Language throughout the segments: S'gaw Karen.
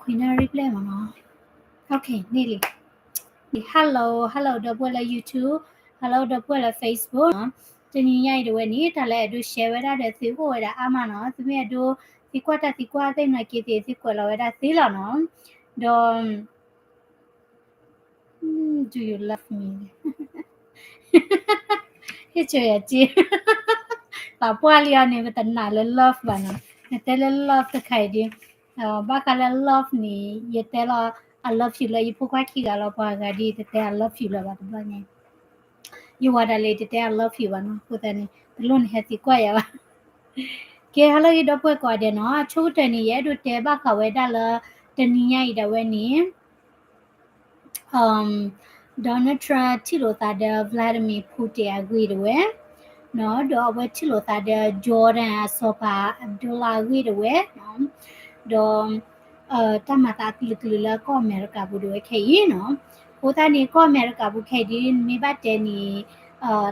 ခွံနၣ်ရံၣ်ဘျဲၣ်မ့ၢ်နီၤ. Okay န့ၣ်လံ. Hello hello ဒီပုၢ်ဝဲၢ်လၢ YouTube, hello ဒီပုၢ်ဝဲၢ်လၢ Facebook နီၤ. တနံၤညါအံၤတဝဲန့ၣ် တၢ်လၢအဲၣ်ဒိး share ဝဲဒၣ်ဒီးသုအိၣ်ဝဲဒၣ်အါမးနီၤ. သုမ့ၢ်အဲၣ်ဒိး သုကွၢ်တၢ်သုကွၢ်သ့ၣ်နီၤက့ၤသ့ၣ် သုကွဲးလီၤဝဲဒၣ်သ့လီၤနီၤ. ဒီး Do you love me? ဟ့ၣ်ဆိယၤက့, သးပှၢ်လံအီၤန့ၣ် ပတနာ်လၢ love ဘၣ်နီၤ. နတဲလၢ love တခါအံၤဒ်, ဘၣ်ဃးလၢ love န့ၣ် ယတဲလီၤ I love you လၢယဖိခွါခံဂၤလီၤ. ပှၤဂၤဒ်တတဲ I love you လၢၤဘၣ်တဘျီန့ၣ်, ယဝၤဒၣ်လဲာ်တတဲ I love you ဘၣ်နီၤ. အဃိသတးန့ၣ် တလိၣ်နဟဲသံကွၢ်ယၤဘၣ်. ကဲ ဟါလၢအဂ့ၤ ဒီပုၢ်ဝဲၢ်ကိးဂၤဒဲးနီၤ. အဆိကတၢၢ်န့ၣ် ယအဲၣ်ဒိးတဲဘၣ်ဃးဝဲဒၣ်လၢ တနံၤညါအံၤဒၣ်ဝဲန့ၣ် Donald Trump ထံၣ်လိာ်သးဒီး Vladimir Putin အဂ့ၢ်တဝဲ, ဒီးအဝဲထံၣ်လိာ်သးဒီး Jordan အစီၤပၤ Abdullah အဂ့ၢ်တဝဲ, ဒီး တၢ်မၤသးအကလုာ်ကလုာ်လၢကီၢ်အမဲရကၤပူၤတဝဲခဲအံၤနီၤ. အဃိသတးန့ၣ် ကီၢ်အမဲရကၤပူၤခဲအံၤဒ် မ့ၢ်ဘၣ်တဲန့ၣ်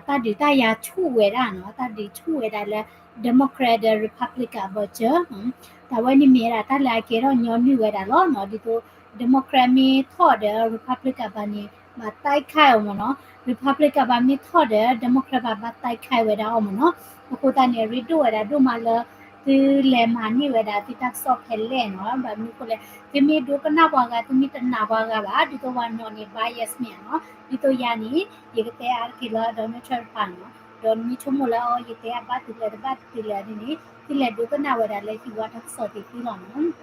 တၢ်ဒုးတၢ်ယၤဆူၣ်ဝဲဒၣ်နီၤ, တၢ်ဒုးဆူၣ်ဝဲဒၣ်လၢ Democrat ဒီး Republican အဘၢၣ်စၢၤ, တၢ်ဝဲန့ၣ်မ့ၢ်ဝဲဒၣ်တၢ်လၢအကဲထီၣ်ညီနုၢ်ဝဲဒၣ်လီၤနီၤ. ဒ်သိး Democrat မ့ၢ်ထီၣ်ဒီး Republican ဘၣ်န့ၣ် ဘၣ်သဲခါအီၤမ့ၢ်နီၤ, Republican ဘၣ်မ့ၢ်ထီၣ်ဒီး Democrat ဘၣ် ဘၣ်သဲခါဝဲဒၣ်အီၤမ့ၢ်နီၤ. အဃိသတးန့ၣ် အရ့ဒိၣ်ဝဲဒၣ်ဒိၣ်မးလၢ သုလဲၤမၤန့ၢ်ဝဲဒၣ်သုတၢ်ကစီၣ်ဖဲလဲၣ်နီၤ. ဘၣ်မနုၤအဃိလဲၣ်, သုမ့ၢ်ဒိကနၣ်ပှၤဂၤ သုမ့ၢ်တနာ်ပှၤဂၤဘၣ်, ဒ်သိးပှၤနီၤန့ၣ် bias မ့ၢ်ဧါနီၤ. ဒ်သိးယၤန့ၣ် ယကတဲအါတက့ၢ်လၢ Donald Trump တပၤနီၤ, ဒီးနမ့ၢ်ဆိကမိၣ်လၢအီၤ ယတဲအဘၣ်သုလဲၣ်တဘၣ်သုလဲၣ်ဒ်န့ၣ် သုလဲၤဒိကနၣ်ဝဲဒၣ်လၢဟံၣ်ဝါတၢ်ကစီၣ်သ့ၣ်သုလီၤနီၤ. ဆီဒံၣ်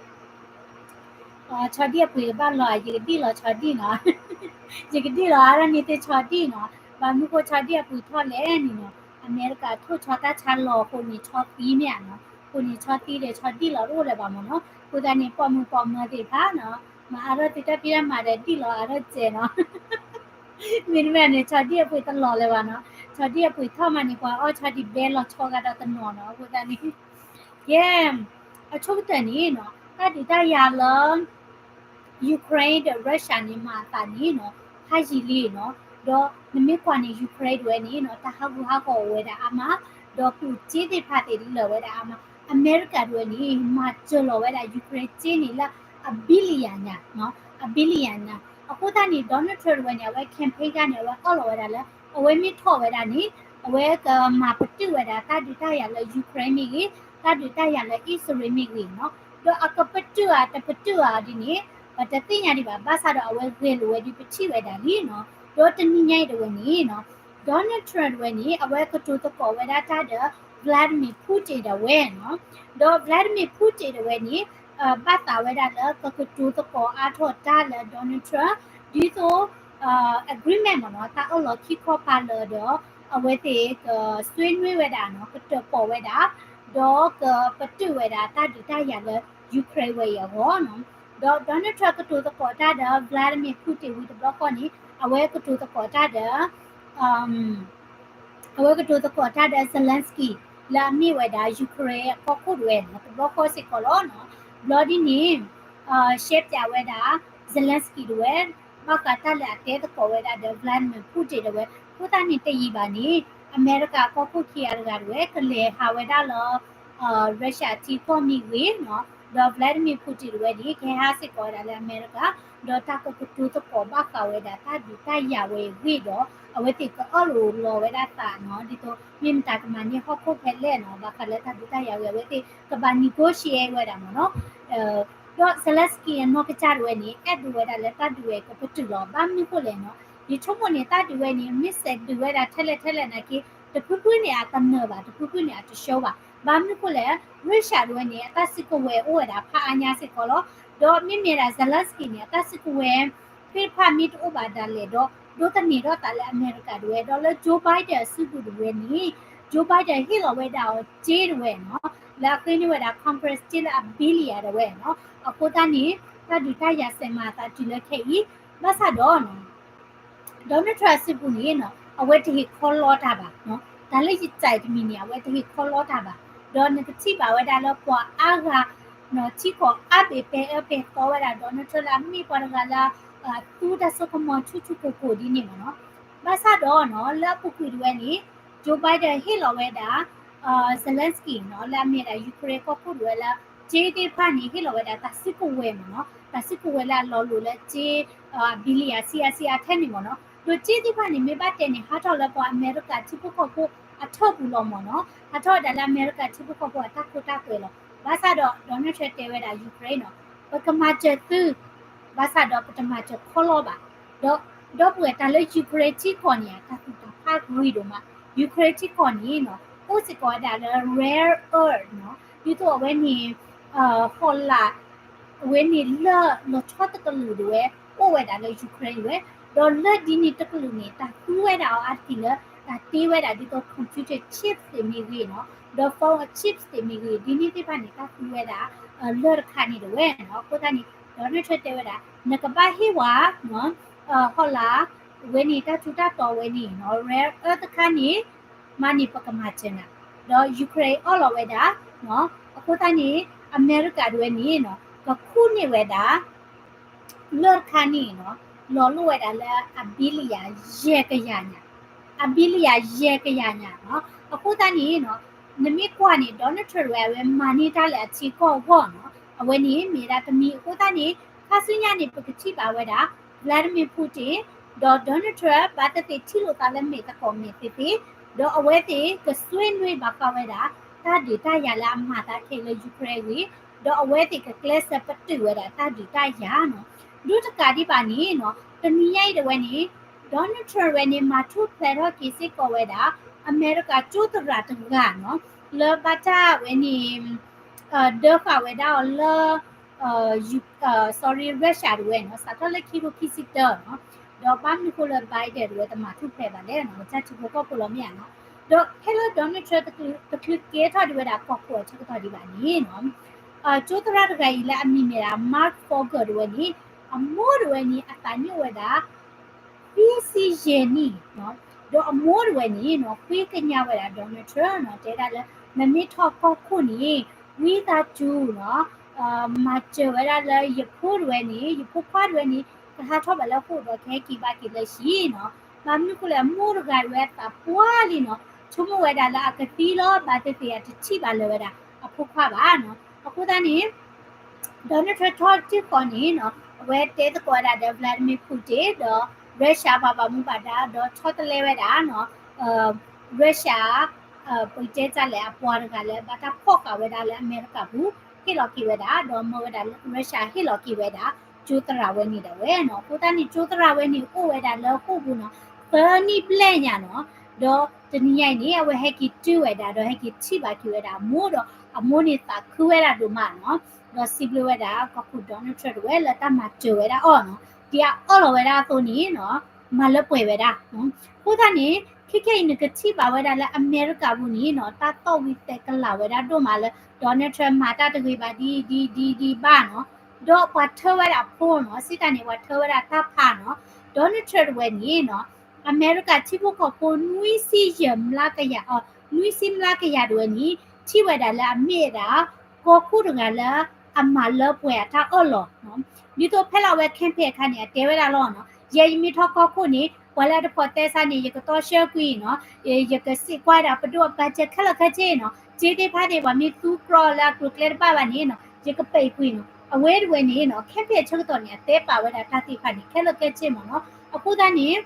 အပှ့ၤကဘၣ်လီၤ, ယကဒံၣ်လီၤဆီဒံၣ်နီၤ. ယကဒံၣ်လီၤအါထီၣ်န့ၢ်သ့ၣ်ဆီဒံၣ်နီၤ. ဘၣ်မနုၤဃိဆီဒံၣ်အပှ့ၤထီၣ်လဲၣ်န့ၣ်နီၤ, အမဲရကၤထိၣ်ဆီတၢ်ဆါလီၤအဃိန့ၣ် ဆီသံမ့ၢ်ဧါနီၤ. အဃိန့ၣ် ဆီသံဒီးဆီဒံၣ်လီၤတအိၣ်လၢၤဘၣ်မ့ၢ်နီၤ. အဃိသတးန့ၣ် ပိာ်မုၣ်ပိာ်မၢၤသ့ၣ်တဖၣ်နီၤ, မၤအါထီၣ်သုတၢ်ဖံးတၢ်မၤဒီးဒံၣ်လီၤအါထီၣ်စဲးနီၤ. မ့တမ့ၢ်န့ၣ် ဆီဒံၣ်အပှ့ၤတလီၤလၢၤဘၣ်နီၤ. ဆီဒံၣ်အပှ့ၤထီၣ်မးန့ၣ် ပှၤအီၣ်ဆီဒံၣ်ဘဲလီၤဆီဂၤဒီးတနီၤနီၤ. အဃိသတးန့ၣ် ကဲ အဆိကတၢၢ်န့ၣ်နီၤ တၢ်ဒုးတၢ်ယၤလၢ Ukraine ဒီး Russia န့ၣ် မၤအသးန့ၣ်နီၤ ဖးယံာ်လံနီၤ. ဒီးနမ့ၢ်ကွၢ်န့ၣ် Ukraine တဝဲန့ၣ်နီၤ တၢ်ဟးဂူာ်ဟးဂီၤအိၣ်ဝဲဒၣ်အါမး, ဒီးကျိၣ်စ့သ့ၣ်တဖၣ်သ့ၣ်လၢာ်ဝဲဒၣ်အါမး. အမဲရကၤတဝဲန့ၣ် မၤစၢၤလီၤဝဲဒၣ် Ukraine စ့န့ၣ်လၢ အ billion ညါနီၤ, အ billion ညါ. အဃိသတးန့ၣ် Donald Trump တဝဲန့ၣ် အဝဲ campaign ခါန့ၣ် အဝဲအၢၣ်လီၤဝဲဒၣ်လၢ အဝဲမ့ၢ်ထီၣ်ဝဲဒၣ်န့ၣ် အဝဲကမၤပတုာ်ဝဲဒၣ်တၢ်ဒုးတၢ်ယၤလၢ Ukraine မ့ၢ်ဂ့ၤ, တၢ်ဒုးတၢ်ယၤလၢ အံၣ်စရ့လးမ့ၢ်ဂ့ၤနီၤ. ဒီးအကပတုာ်ဧါတပတုာ်ဧါဒ်န့ၣ် ပတသ့ၣ်ညါဒံးဘၣ်. ဘၣ်ဆၣ်ဒီးအဝဲဂဲၤလိာ်ဝဲဒ်ပထံၣ်ဝဲဒၣ်လံနီၤ. ဒီးတနံၤညါအံၤတဝဲန့ၣ်နီၤ Donald Trump တဝဲန့ၣ် အဝဲကတိၤသကိးဝဲဒၣ်တၢ်ဒီး Vladimir Putin တဝဲနီၤ. ဒီး Vladimir Putin တဝဲန့ၣ် ဘၣ်သးဝဲဒၣ်လၢ ကကတိၤသကိးအါထီၣ်တၢ်လၢ Donald Trump ဒ်သိး agreement မ့ၢ်နီၤ တၢ်အၢၣ်လီၤခံခီပၤလၢာ်ဒီး အဝဲသ့ၣ်ကဆွေးနွေးဝဲဒၣ်နီၤ ကတၢၣ်ပီၣ်ဝဲဒၣ် ဒီးကပတုာ်ဝဲဒၣ်တၢ်ဒုးတၢ်ယၤလၢ Ukraine ဝဲအံၤအဂီၢ်နီၤ. ဒီး Donald Trump ကတိၤသကိးတၢ်ဒီး Vladimir Putin ဝံၤတဘျီဃီန့ၣ် အဝဲကတိၤသကိးတၢ်ဒီး အဝဲကတိၤသကိးတၢ်ဒီး Zelensky လၢအမ့ၢ်ဝဲဒၣ် Ukraine အကီၢ်ခိၣ်တဝဲနီၤ တဘျီဃီစ့ၢ်ကီးလီၤနီၤ. ဘျီဒ်န့ၣ် ရှဲပၠးဝဲဒၣ် Zelensky တဝဲ ဘၣ်ဃးတၢ်လၢအတဲသကိးဝဲဒၣ်ဒီး Vladimir Putin တဝဲ. အဃိသတးန့ၣ်တယံာ်ဘၣ်န့ၣ် အမဲရကၤအကီၢ်ခိၣ်ခံဂၤတဂၤတဝဲ ကလဲၤဟးဝဲဒၣ်လၢ Russia ထံကီၢ်မ့ၢ်ဂ့ၤနီၤ ဒီး Vladimir Putin တဝဲန့ၣ် ကဟဲဟးစ့ၢ်ကီးဝဲဒၣ်လၢအမဲရကၤ ဒီးတၢ်ကကတိၤသကိးဘၣ်ဃးဝဲဒၣ်တၢ်ဒုးတၢ်ယၤဝဲအဂ့ၢ်ဒီး အဝဲသ့ၣ်ကအၢၣ်လီၤလီၤဝဲဒၣ်သးနီၤ ဒ်သိးမ့ၢ်မတၤကမၤန့ၢ်ဟီၣ်ခိၣ်ဖဲလဲၣ်နီၤ ဘၣ်ဃးလၢတၢ်ဒုးတၢ်ယၤဝဲ အဝဲသ့ၣ်ကဘၣ် negotiate ဝဲဒၣ်မ့ၢ်နီၤ. ဒီး Zelensky အနီၢ်ကစၢ်တဝဲန့ၣ် အဲၣ်ဒိးဝဲဒၣ်လၢတၢ်ဒုးဝဲကပတုာ်လီၤ. ဘၣ်မနုၤဃိလဲၣ်နီၤ ယဆိကမိၣ်န့ၣ် တၢ်ဒုးဝဲန့ၣ် မ့ၢ်စဲးဒုးဝဲဒၣ်ထဲလဲၣ်ထဲလဲၣ်နာ်က့ တဖုဖုန့ၣ်အတနၢၤဘၣ် တဖုဖုန့ၣ်အတဆှၢဘၣ်. ဘၣ်မနုၤဃိလဲၣ် Russia တဝဲန့ၣ် အတၢ်စုကဝဲၤအိၣ်ဝဲဒၣ်ဖးအါညါစ့ၢ်ကီးလီၤ. ဒီးမ့မ့ၢ်ဒၣ် Zelensky န့ၣ် အတၢ်စုကဝဲၤသ့ၣ်တဖၣ်မ့ၢ်တအိၣ်ဘၣ်ဒၣ်လဲာ်ဒီး ဒိးသန့ၤထီၣ်သးလၢအမဲရကၤတဝဲ ဒီးလၢ Joe Biden အစုပူၤတဝဲန့ၣ် Joe Biden ဟ့ၣ်လီၤဝဲဒၣ်အီၤစ့တဝဲနီၤ လၢအဃ့န့ၢ်ဝဲဒၣ် Congress စ့လၢအ billion တဝဲနီၤ. အဃိသတးန့ၣ် တၢ်ဒုးတၢ်ယၤစဲးမၤအသးတုၤလၢခဲအံၤ ဘၣ်ဆၣ်ဒီး Donald Trump အစုပူၤန့ၣ်နီၤ အဝဲတဟ့ၣ်ခီလီတၢ်ဘၣ်. တၢ်လၢယစံးတမံၤန့ၣ် အဝဲတဟ့ၣ်ခီလီတၢ်ဘၣ်. ဒီးနကထံၣ်ဘၣ်ဝဲဒၣ်လၢပှၤအါဂၤ ထံကီၢ်အါဘ့ၣ်ပဲအၢပဲသီဝဲဒၣ် Donald Trump လၢအမ့ၢ်ပှၤတဂၤလၢ သူတၢ်စိကမီၤဆူၣ်ဆူၣ်ကိၢ်ကိၢ်ဒ်န့ၣ်မ့ၢ်နီၤ. ဘၣ်ဆၣ်ဒီးနီၤ လၢအပူၤကွံာ်တဝဲန့ၣ် Joe Biden ဟ့ၣ်လီၤဝဲဒၣ် Zelensky နီၤ လၢအမ့ၢ်ဒၣ် Ukraine ကီၢ်ခိၣ်တဝဲလၢ က့သ့ၣ်တဖၣ်န့ၣ် ဟ့ၣ်လီၤဝဲဒၣ်တၢ်စုကဝဲၤမ့ၢ်နီၤ, တၢ်စုကဝဲၤလၢအလီၤလိၤလၢက့ အဘံလံယၤဆံအါဆံအါထဲန့ၣ်မ့ၢ်နီၤ. ဒီးက့သ့ၣ်တဖၣ်န့ၣ် မ့ၢ်ဘၣ်တဲန့ၣ် ဟးထီၣ်လၢပှၤအမဲရကၤ ထံဖိကီၢ်ဖိအထၢၣ်ပူၤလီၤမ့ၢ်နီၤ, ဟးထီၣ်ဝဲဒၣ်လၢအမဲရကၤ ထံဖိကီၢ်ဖိအတၢ်ခိတၢ်သွဲလီၤ. ဘၣ်ဆၣ်ဒီး Donald Trump တဲဝဲဒၣ် Ukraine နီၤ, ပကမၤစၢၤသု ဘၣ်ဆၣ်ဒီးပတမၤစၢၤခီလီဘၣ်. ဒီး ဒီပုၢ်ဝဲၢ် တၢ်လၢ Ukraine ထံကီၢ်န့ၣ် တၢ်သူၣ်တၢ်ဖးဂ့ၤဒိၣ်မး, Ukraine ထံကီၢ်န့ၣ်နီၤ အိၣ်စ့ၢ်ကီးဝဲဒၣ်လၢ rare earth နီၤ, ဒ်သိးအဝဲန့ၣ် ဟီၣ်လာ် အဝဲန့ၣ်လၢၢ်လီၤဆီတကလုာ်ဒၣ်ဝဲ အိၣ်ဝဲဒၣ်လၢ Ukraine ဝဲ, ဒီးလၢၢ်ဒ်န့ၣ်တကလုာ်န့ၣ် တၢ်သူဝဲဒၣ်အီၤအါတက့ၢ်လၢ တၢ်တ့ဝဲဒၣ်ဒ်သိး computer chips သ့ၣ်မ့ၢ်ဂ့ၤနီၤ, ဒီး phone chips သ့ၣ်မ့ၢ်ဂ့ၤ, ဒ်န့ၣ်သ့ၣ်တဖၣ်န့ၣ် တၢ်သူဝဲဒၣ် လၢၢ်တခါန့ၣ်ဒၣ်ဝဲနီၤ. အဃိသတးန့ၣ် Donald Trump တဲဝဲဒၣ် နကဘၣ်ဟ့ၣ်ဝဲ ဟီၣ်လာ် အဝဲန့ၣ် တၢ်ထူးတၢ်တီၤဝဲန့ၣ်နီၤ rare earth တခါန့ၣ် မ့ၢ်န့ၣ်ပကမၤစၢၤနၤ, ဒီး Ukraine အၢၣ်လီၤဝဲဒၣ်, အဃိသတးန့ၣ် အမဲရကၤဒၣ်ဝဲန့ၣ်နီၤ ကခူၣ်န့ၢ်ဝဲဒၣ် လၢၢ်တခါန့ၣ်နီၤ လီၤလိၢ်ဝဲဒၣ်လၢအဘံလံယၤယဲၢ်ကယၤညါ, အဘံလံယၤယဲၢ်ကယၤညါနီၤ. အဃိသတးန့ၣ်နီၤ နမ့ၢ်ကွၢ်န့ၣ် Donald Trump ဝဲ အဝဲမၤန့ၢ်တၢ်လၢအထံကီၢ်အဂီၢ်နီၤ အဝဲန့ၣ်မ့ၢ်ဒၣ်တမံၤ. အဃိသတးန့ၣ် ခါဆူညါန့ၣ် ပကထံၣ်ဘၣ်ဝဲဒၣ် Vladimir Putin ဒီး Donald Trump ဘၣ်သ့ၣ်သ့ၣ်ထံၣ်လိာ်သးလၢမဲာ်သကိးမဲာ်သ့ၣ်သ့ၣ်, ဒီးအဝဲသ့ၣ်ကဆွေးနွေးဘၣ်ဃးဝဲဒၣ် တၢ်ဒုးတၢ်ယၤလၢအမၤသးခဲအံၤလၢ Ukraine အဂ့ၢ်, ဒီးအဝဲသ့ၣ်ကကျဲးစၢးပတုာ်ဝဲဒၣ်တၢ်ဒုးတၢ်ယၤနီၤ. ဒိတကးဒံးဘၣ်န့ၣ်နီၤ တနံၤညါအံၤဒၣ်ဝဲန့ၣ် Donald Trump ဝဲန့ၣ် မၤထူၣ်ဖျဲးထီၣ်က့ၤစ့ၢ်ကီးဝဲဒၣ် အမဲရကၤကၠိသရၣ်တဂၤနီၤ လၢဘၣ်တၢ်ဝဲန့ၣ် ဒၢဃာ်ဝဲဒၣ်အီၤလၢ sorry Russia တဝဲနီၤ စးထီၣ်လၢခံထိခံဆံတၢနီၤ, ဒီးဘၣ်မနုၤဃိလၢ Biden တဝဲတမၤထူၣ်ဖျဲးဘၣ်လဲၣ်နီၤ ကစၢ်ထံဖိကီၢ်ဖိလီၤမ့ၢ်ဧါနီၤ. ဒီးဖဲလၢ Donald Trump တချုးကဲထီၣ်ဒံးဝဲဒၣ်ကီၢ်ခိၣ်အဆၢကတီၢ်ဒံးဘၣ်န့ၣ်နီၤ ကၠိသရၣ်တဂၤအံၤလၢအမံၤမ့ၢ်ဒၣ် Mark Fogel တဝဲန့ၣ် အမိၢ်တဝဲန့ၣ် အသးညိၣ်ဝဲဒၣ် ခွံဆံယဲၢ်နံၣ်နီၤ, ဒီးအမိၢ်တဝဲန့ၣ်နီၤ ဃ့ကညးဝဲဒၣ် Donald Trump နီၤ တဲဒၣ်လၢ နမ့ၢ်ထီၣ်ကီၢ်ခိၣ်န့ၣ် ဝံသးစူၤနီၤ မၤစၢၤဝဲဒၣ်လၢယဖိတဝဲန့ၣ် ယဖိခွါတဝဲန့ၣ် ကဟးထီၣ်ဘၣ်လၢဃိာ်ဒီးကဟဲက့ၤဘၣ်က့ၤလၢဟံၣ်နီၤ. ဘၣ်မနုၤဃိလဲၣ် အမိၢ်တဂၤအံၤဝဲအသးပှၢ်လံနီၤ ဆိကမိၣ်ဝဲဒၣ်လၢအကသံလီၤ ဘၣ်သ့ၣ်သ့ၣ်အတထံၣ်ဘၣ်လၢၤဝဲဒၣ်အဖိခွါဘၣ်နီၤ. အဃိသတးန့ၣ် Donald Trump ထီၣ်တံၢ်ဃီန့ၣ်နီၤ အဝဲတဲသကိးဝဲဒၣ်ဒီး Vladimir Putin ဒီး Russia ပှၤဘၣ်မူဘၣ်ဒါ ဒီးဆီတလဲဝဲဒၣ်နီၤ Russia ပတဲတၢ်လဲၣ် အပှၤတဂၤလၢဘၣ်တၢ်ဖီၣ်ဃာ်ဝဲဒၣ်လၢအမဲရကၤပူၤ ဟ့ၣ်လီၤက့ၤဝဲဒၣ် ဒီးမၢဝဲဒၣ် Russia ဟ့ၣ်လီၤက့ၤဝဲဒၣ် ကၠိသရၣ်ဝဲန့ၣ်ဒၣ်ဝဲနီၤ. အဃိသတးန့ၣ် ကၠိသရၣ်ဝဲန့ၣ် အိၣ်ဝဲဒၣ်လၢဃိာ်ပူၤနီၤ သၢနံၣ်ဘျဲၣ်ညါနီၤ. ဒီးတနံၤညါအံၤန့ၣ် အဝဲဟဲက့ၤတုၤဝဲဒၣ် ဒီးဟဲက့ၤထံၣ်ဘၣ်က့ၤဝဲဒၣ်အမိၢ်ဒီး အမိၢ်န့ၣ်သးခုဝဲဒၣ်ဒိၣ်မးနီၤ. ဒီးစံးဘျုးဝဲဒၣ် ကီၢ်ခိၣ် Donald Trump တဝဲလၢတၢ်မၤစၢၤဝဲဒၣ်အီၤနီၤ. ဒ်အအၢၣ်လီၤဝဲဒၣ်အသိးန့ၣ်နီၤ မၤလၢပှဲၤဝဲဒၣ်. အဃိသတးန့ၣ် ခဲခဲအံၤနကထံၣ်ဘၣ်ဝဲဒၣ်လၢအမဲရကၤပူၤန့ၣ်နီၤ တၢ်သီၣ်ဝံၤသဲးကလၤဝဲဒၣ်ဒိၣ်မးလၢ Donald Trump မၤတၢ်တဂ့ၤဘၣ်ဒ်ဒ်ဒ်ဒ်ဘၣ်နီၤ. ဒီးပှၤထၢဝဲဒၣ်ဖိနီၤ စံးတၢ်န့ၣ် ပှၤထၢဝဲဒၣ်တၢ်ဖးနီၤ. Donald Trump တဝဲန့ၣ်နီၤ အမဲရကၤထံဖိကီၢ်ဖိနွံဆံယဲၢ်မျးကယၤ အ နွံဆံမျးကယၤတဝဲန့ၣ် ထံၣ်ဝဲဒၣ်လၢအမ့ၢ်ဝဲဒၣ် ကီၢ်ခိၣ်တဂၤလၢအမၤလၢပှဲၤအတၢ်အၢၣ်လီၤနီၤ. ဒ်သိးဖဲလၢအဝဲ campaign အခါန့ၣ် အတဲဝဲဒၣ်လီၤနီၤ ယဲယမ့ၢ်ထီၣ်ကီၢ်ခိၣ်န့ၣ် ပှၤလၢအတဖိးသဲစးန့ၣ် ယကတီဆှၢကွံာ်နီၤ ယကစံးကွၢ်ဒၣ်ပဒိၣ်အ budget ခဲလၢာ်ခဲဆ့နီၤ စ့သ့ၣ်တဖၣ်န့ၣ် ပှၤမ့ၢ်သူကြီလၢအကျိၤအကျဲတဘၣ်ဘၣ်န့ၣ်နီၤ ယကပဲာ်ကွံာ်နီၤ အဝဲတဝဲန့ၣ်နီၤ campaign အဆၢကတီၢ်န့ၣ် အတဲပာ်ဝဲဒၣ်တၢ်သ့ၣ်တဖၣ်န့ၣ် ခဲလၢာ်ခဲဆ့မ့ၢ်နီၤ. အဃိသတးန့ၣ်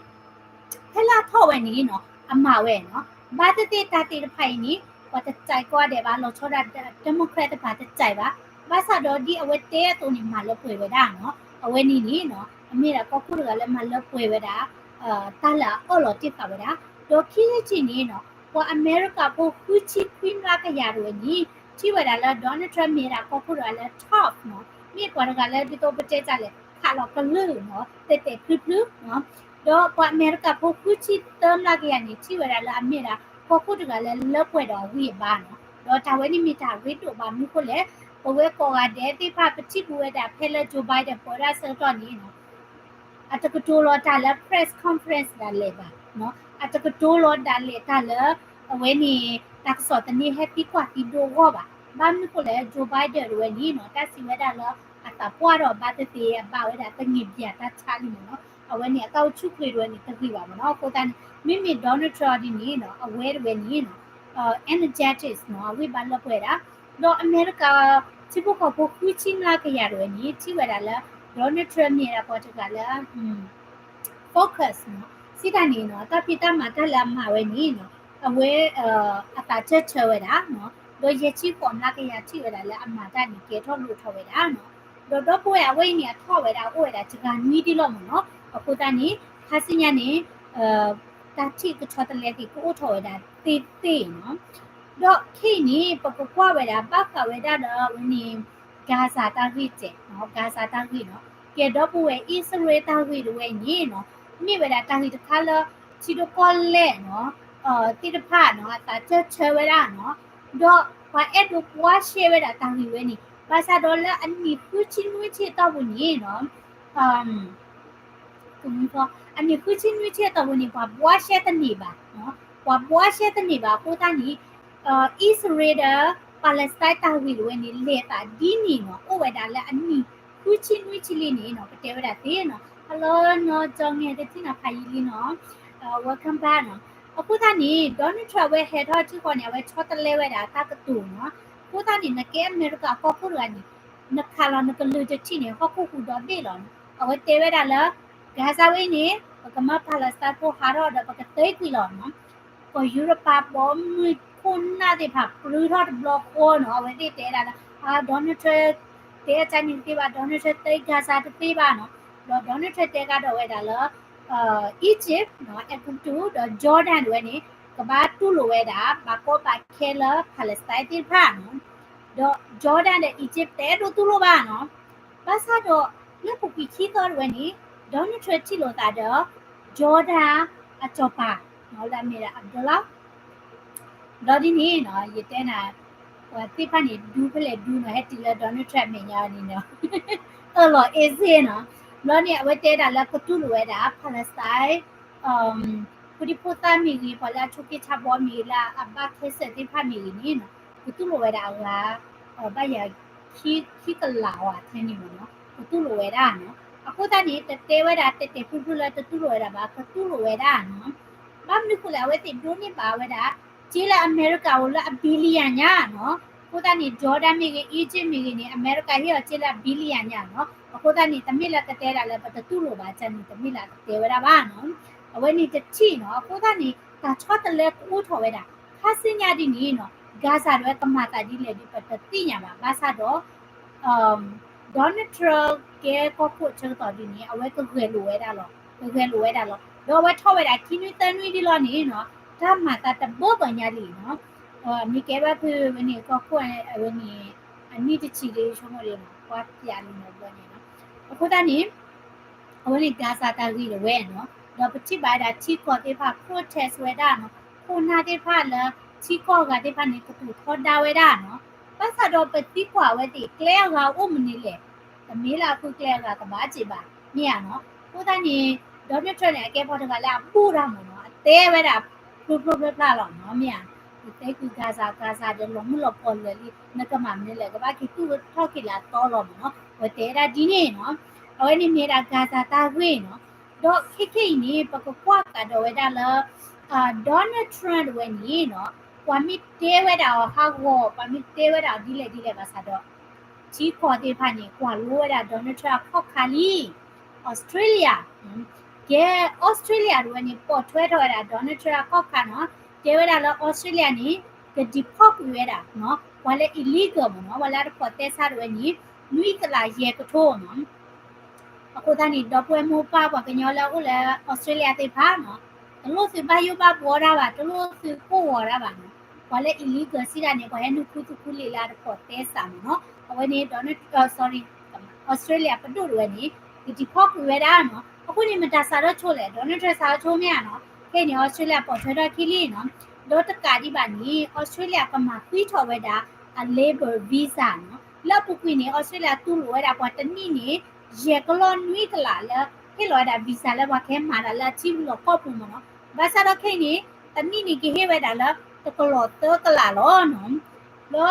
ဖဲလၢအထီၣ်ဝဲန့ၣ်နီၤ အမၤဝဲနီၤ ဘၣ်သ့ၣ်သ့ၣ်တၢ်သ့ၣ်တဖၣ်အံၤန့ၣ် ပှၤတစဲးကိးဂၤဒဲးဘၣ် လီၤဆီဒၣ် Democrat တဖၣ်တစဲးဘၣ်. ဘၣ်ဆၣ်ဒီးဒ်အဝဲတဲအသိးန့ၣ် မၤလၢပှဲၤဝဲဒၣ်နီၤ အဝဲန့ၣ်န့ၣ်နီၤ အမ့ၢ်ဒၣ်ကီၢ်ခိၣ်တဂၤလၢမၤလၢပှဲၤဝဲဒၣ် တၢ်လၢအအၢၣ်လီၤတ့ၢ်ဃာ်ဝဲဒၣ်. ဒီးခံထံၣ်န့ၣ်နီၤ ပှၤအမဲရကၤဖိဃုဆံခွံမျးကယၤတဝဲန့ၣ် ထံၣ်ဝဲဒၣ်လၢ Donald Trump မ့ၢ်ဒၣ်ကီၢ်ခိၣ်တဂၤလၢ tough နီၤ မ့ၢ်ပှၤတဂၤလၢဒ်သိးပတဲတၢ်လဲၣ် ခးလီၤကလုၢ်နီၤ တဲာ်တဲာ်ဖျုဖျုနီၤ. ဒီးပှၤအမဲရကၤဖိဃုဆံသၢမျးကယၤန့ၣ် ထံၣ်ဝဲဒၣ်လၢအမ့ၢ်ဒၣ်ကီၢ်ခိၣ်တဂၤလၢလၢပှဲၤဒီးအဂံၢ်အဘါနီၤ. ဒီးတၢ်ဝဲန့ၣ်မ့ၢ်တၢ်ရ့ဒိၣ်ဘၣ်မနုၤဃိလဲၣ် ပဝဲကိးဂၤဒဲးသ့ၣ်တဖၣ် ပထံၣ်ဘူးဝဲဒၣ်ဖဲလၢ Joe Biden ပၢဝဲဒၣ်အဆၢကတီၢ်န့ၣ်နီၤ အတကတိၤလီၤတၢ်လၢ press conference ဒၣ်လဲာ်ဘၣ်နီၤ အတကတိၤလီၤဒၣ်လဲာ်တၢ်လၢ အဝဲန့ၣ် တၢ်ကစီၣ်သန့ဟဲသံကွၢ်သံဒိအဂီၢ်ဘၣ်. ဘၣ်မနုၤဃိလဲၣ် Joe Biden တဝဲန့ၣ်နီၤ တၢ်စံးဝဲဒၣ်လၢအသးပှၢ်ဒီးဘၣ်သ့ၣ်သ့ၣ် အဘၣ်ဝဲဒၣ်သန့ၤဘၣ်တၢ်ဆါလံမ့ၢ်နီၤ အဝဲန့ၣ် အကအိၣ်ဆူၣ်ချ့တဝဲန့ၣ် တဂ့ၤဘၣ်မ့ၢ်နီၤ. အဃိသတးန့ၣ် မ့မ့ၢ် Donald Trump ဒ်န့ၣ်နီၤ အဝဲတဝဲန့ၣ်နီၤ energetic နီၤ အဂံၢ်ဘါလၢပှဲၤဒၣ် ဒီးအမဲရကၤ ထံဖိကီၢ်ဖိဃုဆံမျးကယၤတဝဲန့ၣ် ထံၣ်ဝဲဒၣ်လၢ Donald Trump မ့ၢ်ဒၣ်ပှၤတဂၤလၢ focus နီၤ စံးတၢ်န့ၣ်နီၤ တၢ်ဖံးတၢ်မၤတၢ်လၢအမၤဝဲန့ၣ်နီၤ အဝဲ အသးတၢၢ်ဆၢဝဲဒၣ်နီၤ ဒီးယဲၢ်ဆံဃိးမျးကယၤထံၣ်ဝဲဒၣ်လၢအမၤတၢ်န့ၣ် ကဲထီၣ်လိၣ်ထီၣ်ဝဲဒၣ်နီၤ ဒီးဒီပုၢ်ဝဲၢ်အဝဲအံၤန့ၣ် အထီၣ်ဝဲဒၣ် အိၣ်ဝဲဒၣ်တဂၤနွံဒံးလီၤမ့ၢ်နီၤ အဃိသတးန့ၣ် ခါဆူညါန့ၣ် တၢ်ထံၣ်ကဆီတလဲသ့ၣ်ကအိၣ်ထီၣ်ဝဲဒၣ်သ့သ့နီၤ ဒီးခဲအံၤန့ၣ် ပကကွၢ်ဝဲဒၣ် ဘၣ်ဃးဝဲဒၣ်ဒီးဝဲန့ၣ် Gaza တၢ်ဂ့ၢ်တဲာ်နီၤ Gaza တၢ်ဂ့ၢ်နီၤ ကဲဒီပုၢ်ဝဲၢ် အံၣ်စရ့လးတၢ်ဂ့ၢ်တဝဲအံၤန့ၣ်နီၤ မ့ၢ်ဝဲဒၣ်တၢ်ဂ့ၢ်တခါလၢ ထံဒိၣ်ကီၢ်လဲၢ်နီၤ သ့ၣ်တဖၣ်နီၤ အသးတၢၢ်ဆၢဝဲဒၣ်နီၤ ဒီးပှၤအဲၣ်ဒိးဘှါရှဲဝဲဒၣ်တၢ်ဂ့ၢ်ဝဲန့ၣ် ဘၣ်ဆၣ်ဒီးလၢအနံၣ်ဃုဆံနွံဆံအတီၢ်ပူၤန့ၣ်နီၤ အနံၣ်ဃုဆံနွံဆံအတီၢ်ပူၤန့ၣ် ပှၤဘှါရှဲတန့ၢ်ဘၣ်, ပှၤဘှါရှဲတန့ၢ်ဘၣ်အဃိသတးန့ၣ် အံၣ်စရ့လးဒီး Palestine တၢ်ဂ့ၢ်တဝဲန့ၣ် လဲၤသးဒ်န့ၣ်နီၤ အိၣ်ဝဲဒၣ်လၢအနံၣ်ဃုဆံနွံဆံလံန့ၣ်နီၤ ပတဲဝဲဒၣ်သ့နီၤ Hello နီၢ်ကၠီငဲ တထံၣ်နီၤဖးယံာ်လံနီၤ welcome back နီၤ အဃိသတးန့ၣ် Donald Trump အဝဲဟဲထီၣ်ထံဃီန့ၣ် အဝဲဆီတလဲဝဲဒၣ်တၢ်ကတိၤနီၤ အဃိသတးန့ၣ် နကဲအမဲရကၤကီၢ်ခိၣ်တဂၤန့ၣ် နခးလီၤနကလုၢ်တထံၣ်န့ၣ် ဟီၣ်ခိၣ်ဟူးဒီဘ့ၣ်လီၤနီၤ အဝဲတဲဝဲဒၣ်လၢ Gaza ဝဲအံၤန့ၣ် ပကမၢ Palestine ဖိဟးထီၣ်ဒီးပကသ့ကွံာ်လီၤနီၤ ကီၢ်ယူရပၤဘီမုၢ်ခိၣ်နၢ်သ့ၣ်တဖၣ် ပြုၢ်ထီၣ်တဘျီဃီနီၤ အဝဲသ့ၣ်တဲဒၣ်လၢ Donald Trump တဲအတၢ်န့ၣ်တသ့ဘၣ် Donald Trump တဲ Gaza တသ့ဘၣ်နီၤ ဒီး Donald Trump တဲကဒီးဝဲဒၣ်လၢ Egypt နီၤ အဲၤကူပတူး ဒီး Jordan တဝဲန့ၣ် ကဘၣ်တူၢ်လိာ်ဝဲဒၣ် ဘၣ်ကီဘၣ်ခဲလၢ Palestine သ့ၣ်တဖၣ်နီၤ ဒီး Jordan ဒီး Egypt တအဲၣ်ဒိးတူၢ်လိာ်ဘၣ်နီၤ ဘၣ်ဆၣ်ဒီး လၢပူၤကွံာ်ခံသီတဝဲန့ၣ် Donald Trump ထံၣ်လိာ်သးဒီး Jordan အစီၤပၤ လၢအမ့ၢ်ဒၣ် Abdullah ဒီးဒ်န့ၣ်နီၤ ယတဲနၤ ပှၤသ့ၣ်တဖၣ်န့ၣ် ဒူဖဲလဲၣ်ဒူနီၤ ဟဲတုၤလၢ Donald Trump အမဲာ်ညါန့ၣ်နီၤ အၢၣ်လီၤအ့ၣ်စ့နီၤ ဘျီန့ၣ် အဝဲတဲဒၣ်လၢကတူၢ်လိာ်ဝဲဒၣ် Palestine ဖိဒံဖိသၣ်မ့ၢ်ဂ့ၤ ပှၤလၢအဆိးက့ဆါဘီမ့ၢ်ဂ့ၤ လၢအဘၣ်ခဲစဲးသ့ၣ်တဖၣ်မ့ၢ်ဂ့ၤန့ၣ်နီၤ ကတူၢ်လိာ်ဝဲဒၣ်အဂၤ ဘၣ်ယၤ ခံကလးဝဲထဲန့ၣ်မ့ၢ်နီၤ ကတူၢ်လိာ်ဝဲဒၣ်နီၤ အဃိသတးန့ၣ် တတဲဝဲဒၣ်တဲာ်တဲာ်ဖျုးဖျုးလၢတတူၢ်လိာ်ဝဲဒၣ်ဘၣ် ကတူၢ်လိာ်ဝဲဒၣ်နီၤ ဘၣ်မနုၤဃိလဲၣ် အဝဲသ့ၣ်ဒိးန့ၢ်ဘၣ်ဝဲဒၣ် စ့လၢအမဲရကၤအိၣ်လၢအ billion ညါနီၤ အဃိသတးန့ၣ် Jordan မ့ၢ်ဂ့ၤ Egypt မ့ၢ်ဂ့ၤန့ၣ် အမဲရကၤဟ့ၣ်အီၤစ့လၢအ billion ညါနီၤ အဃိသတးန့ၣ် တမ့ၢ်လၢကတဲဒၣ်လၢပတတူၢ်လိာ်ဘၣ် တၢ်န့ၣ်တမ့ၢ်လၢကတဲဝဲဒၣ်ဘၣ်နီၤ အဝဲန့ၣ်တထံၣ်နီၤ အဃိသတးန့ၣ် တၢ်ဆီတလဲကအိၣ်ထီၣ်ဝဲဒၣ် ခါဆူညါဒ်န့ၣ်နီၤ Gaza တဝဲကမၤသးဒ်လဲၣ်ဒ်ပတသ့ၣ်ညါဘၣ် ဘၣ်ဆၣ်ဒီး Donald Trump ကဲကီၢ်ခိၣ်အဆၢကတီၢ်ဒ်န့ၣ် အဝဲကဂဲၤလိာ်ဝဲဒၣ်လီၤ ကဂဲၤလိာ်ဝဲဒၣ်လီၤ ဒီးအဝဲထီၣ်ဝဲဒၣ်ခံနွံသၢနွံဒ်လီၤန့ၣ်နီၤ တၢ်မၤသးတဘၢဘၢညါလံနီၤ မ့ၢ်ကဲဘၣ်ဖုးဝဲန့ၣ် ကီၢ်ခိၣ်အဝဲန့ၣ် အနံၣ်တဆံလံဆိကမိၣ်လံနီၤ ကွၢ်ပၠးလံနီၤဘျီန့ၣ်နီၤ အဃိသတးန့ၣ် အဝဲန့ၣ် Gaza တၢ်ဂ့ၢ်တဝဲနီၤ ဒီးပထံၣ်ဘၣ်ဝဲဒၣ်ထံကီၢ်သ့ၣ်တဖၣ် protest ဝဲဒၣ်နီၤ ခိၣ်နၢ်သ့ၣ်တဖၣ်လၢ ထံကီၢ်အဂၤသ့ၣ်တဖၣ်န့ၣ် ကတိၤထီဒါဝဲဒၣ်နီၤ ဘၣ်ဆၣ်ဒီးပသံကွၢ်အဝဲသ့ၣ် ကျဲအဂၤအိၣ်မနုၤလဲၣ် တမ့ၢ်လၢအဃုကျဲအဂၤကဘၣ်စံးဘၣ် မ့ၢ်ဧါနီၤ အဃိသတးန့ၣ် Donald Trump န့ၣ် အကဲပှၤတဂၤလၢအဘူၣ်တၢ်မ့ၢ်နီၤ အတဲဝဲဒၣ် ဖျိဖျိဖျါဖျါလီၤနီၤ မ့ၢ်ဧါ ယသ့ကွံာ် Gaza Gaza ဒီးလီၤမုၢ်လီၤပီၢ်လၢာ်လံ နကမၤမနုၤလဲၣ် ကဘၣ်က့ၤသူၣ်ထီၣ်က့ၤလၢအသီလီၤမ့ၢ်နီၤ ပတဲဝဲဒၣ်ဒ်န့ၣ်နီၤ အဝဲန့ၣ်မ့ၢ်ဝဲဒၣ် Gaza တၢ်ဂ့ၢ်နီၤ ဒီးခဲခဲအံၤန့ၣ် ပကကွၢ်ကဒီးဝဲဒၣ်လၢ Donald Trump တဝဲန့ၣ်နီၤ ပှၤမ့ၢ်တဲဝဲဒၣ်အီၤဟးဂီၤ ပှၤမ့ၢ်တဲဝဲဒၣ်အီၤဒ်လဲၣ်ဒ်လဲၣ်ဘၣ်ဆၣ်ဒီး ထံကီၢ်သ့ၣ်တဖၣ်န့ၣ် ကွၢ်လိဝဲဒၣ် Donald Trump အခီၣ်ခါလံ Australia ကဲ Australia တဝဲန့ၣ် ပိာ်ထွဲထီၣ်ဝဲဒၣ် Donald Trump အခီၣ်ခါနီၤ တဲဝဲဒၣ်လၢ Australia န့ၣ် က deport ကွံာ်ဝဲဒၣ် ပှၤလၢ illegal မ့ၢ်နီၤ ပှၤလၢအတဖိးသဲဆါတဝဲန့ၣ် နွံကလးယဲၢ်ကထိနီၤ အဃိသတးန့ၣ် ဒီပုၢ်ဝဲၢ်မိၢ်ပၢ်ပှၤကညီလၢအအိၣ်လၢ Australia သ့ၣ်တဖၣ်နီၤ တလိၣ်သုဘၣ်ယိၣ်ဘၣ်ဘှီတၢ်ဘၣ် တလိၣ်သုကိၢ်ဂီၤတၢ်ဘၣ်နီၤ ပှၤလၢ illegal စံးဒၣ်န့ၣ် ပှၤဟဲနုာ်ခူသူၣ်ခူလံာ်လၢအတဖိးသဲစးမ့ၢ်နီၤ အဝဲန့ၣ် Donald sorry Australia ပဒိၣ်တဝဲန့ၣ် က deport ကွံာ်ဝဲဒၣ်နီၤ အဃိန့ၣ် မတၤစးထီၣ်ဆိလဲၣ် Donald Trump စးထီၣ်ဆိမ့ၢ်ဧါနီၤ ခဲအံၤန့ၣ် Australia ပိာ်ထွဲထီၣ်ခံလံနီၤ ဒီးတကးဒံးဘၣ်န့ၣ် Australia ကမၤဃံးထီၣ်ဝဲဒၣ် အ labour visa နီၤ လၢအပူၤကွံာ်န့ၣ် Australia တူၢ်လိာ်ဝဲဒၣ်ပှၤတနံၣ်န့ၣ် ယဲၢ်ကလီၢ်နွံကလးလၢ ဟ့ၣ်လီၤဝဲဒၣ် visa လၢပှၤကဟဲမၤတၢ်လၢအထံလီၢ်ကီၢ်ပူၤမ့ၢ်နီၤ ဘၣ်ဆၣ်ဒီးခဲအံၤန့ၣ် တနံၣ်န့ၣ် ကဟ့ၣ်ဝဲဒၣ်လၢ တကလီၢ်သၢကလးလီၤနီၤ ဒီး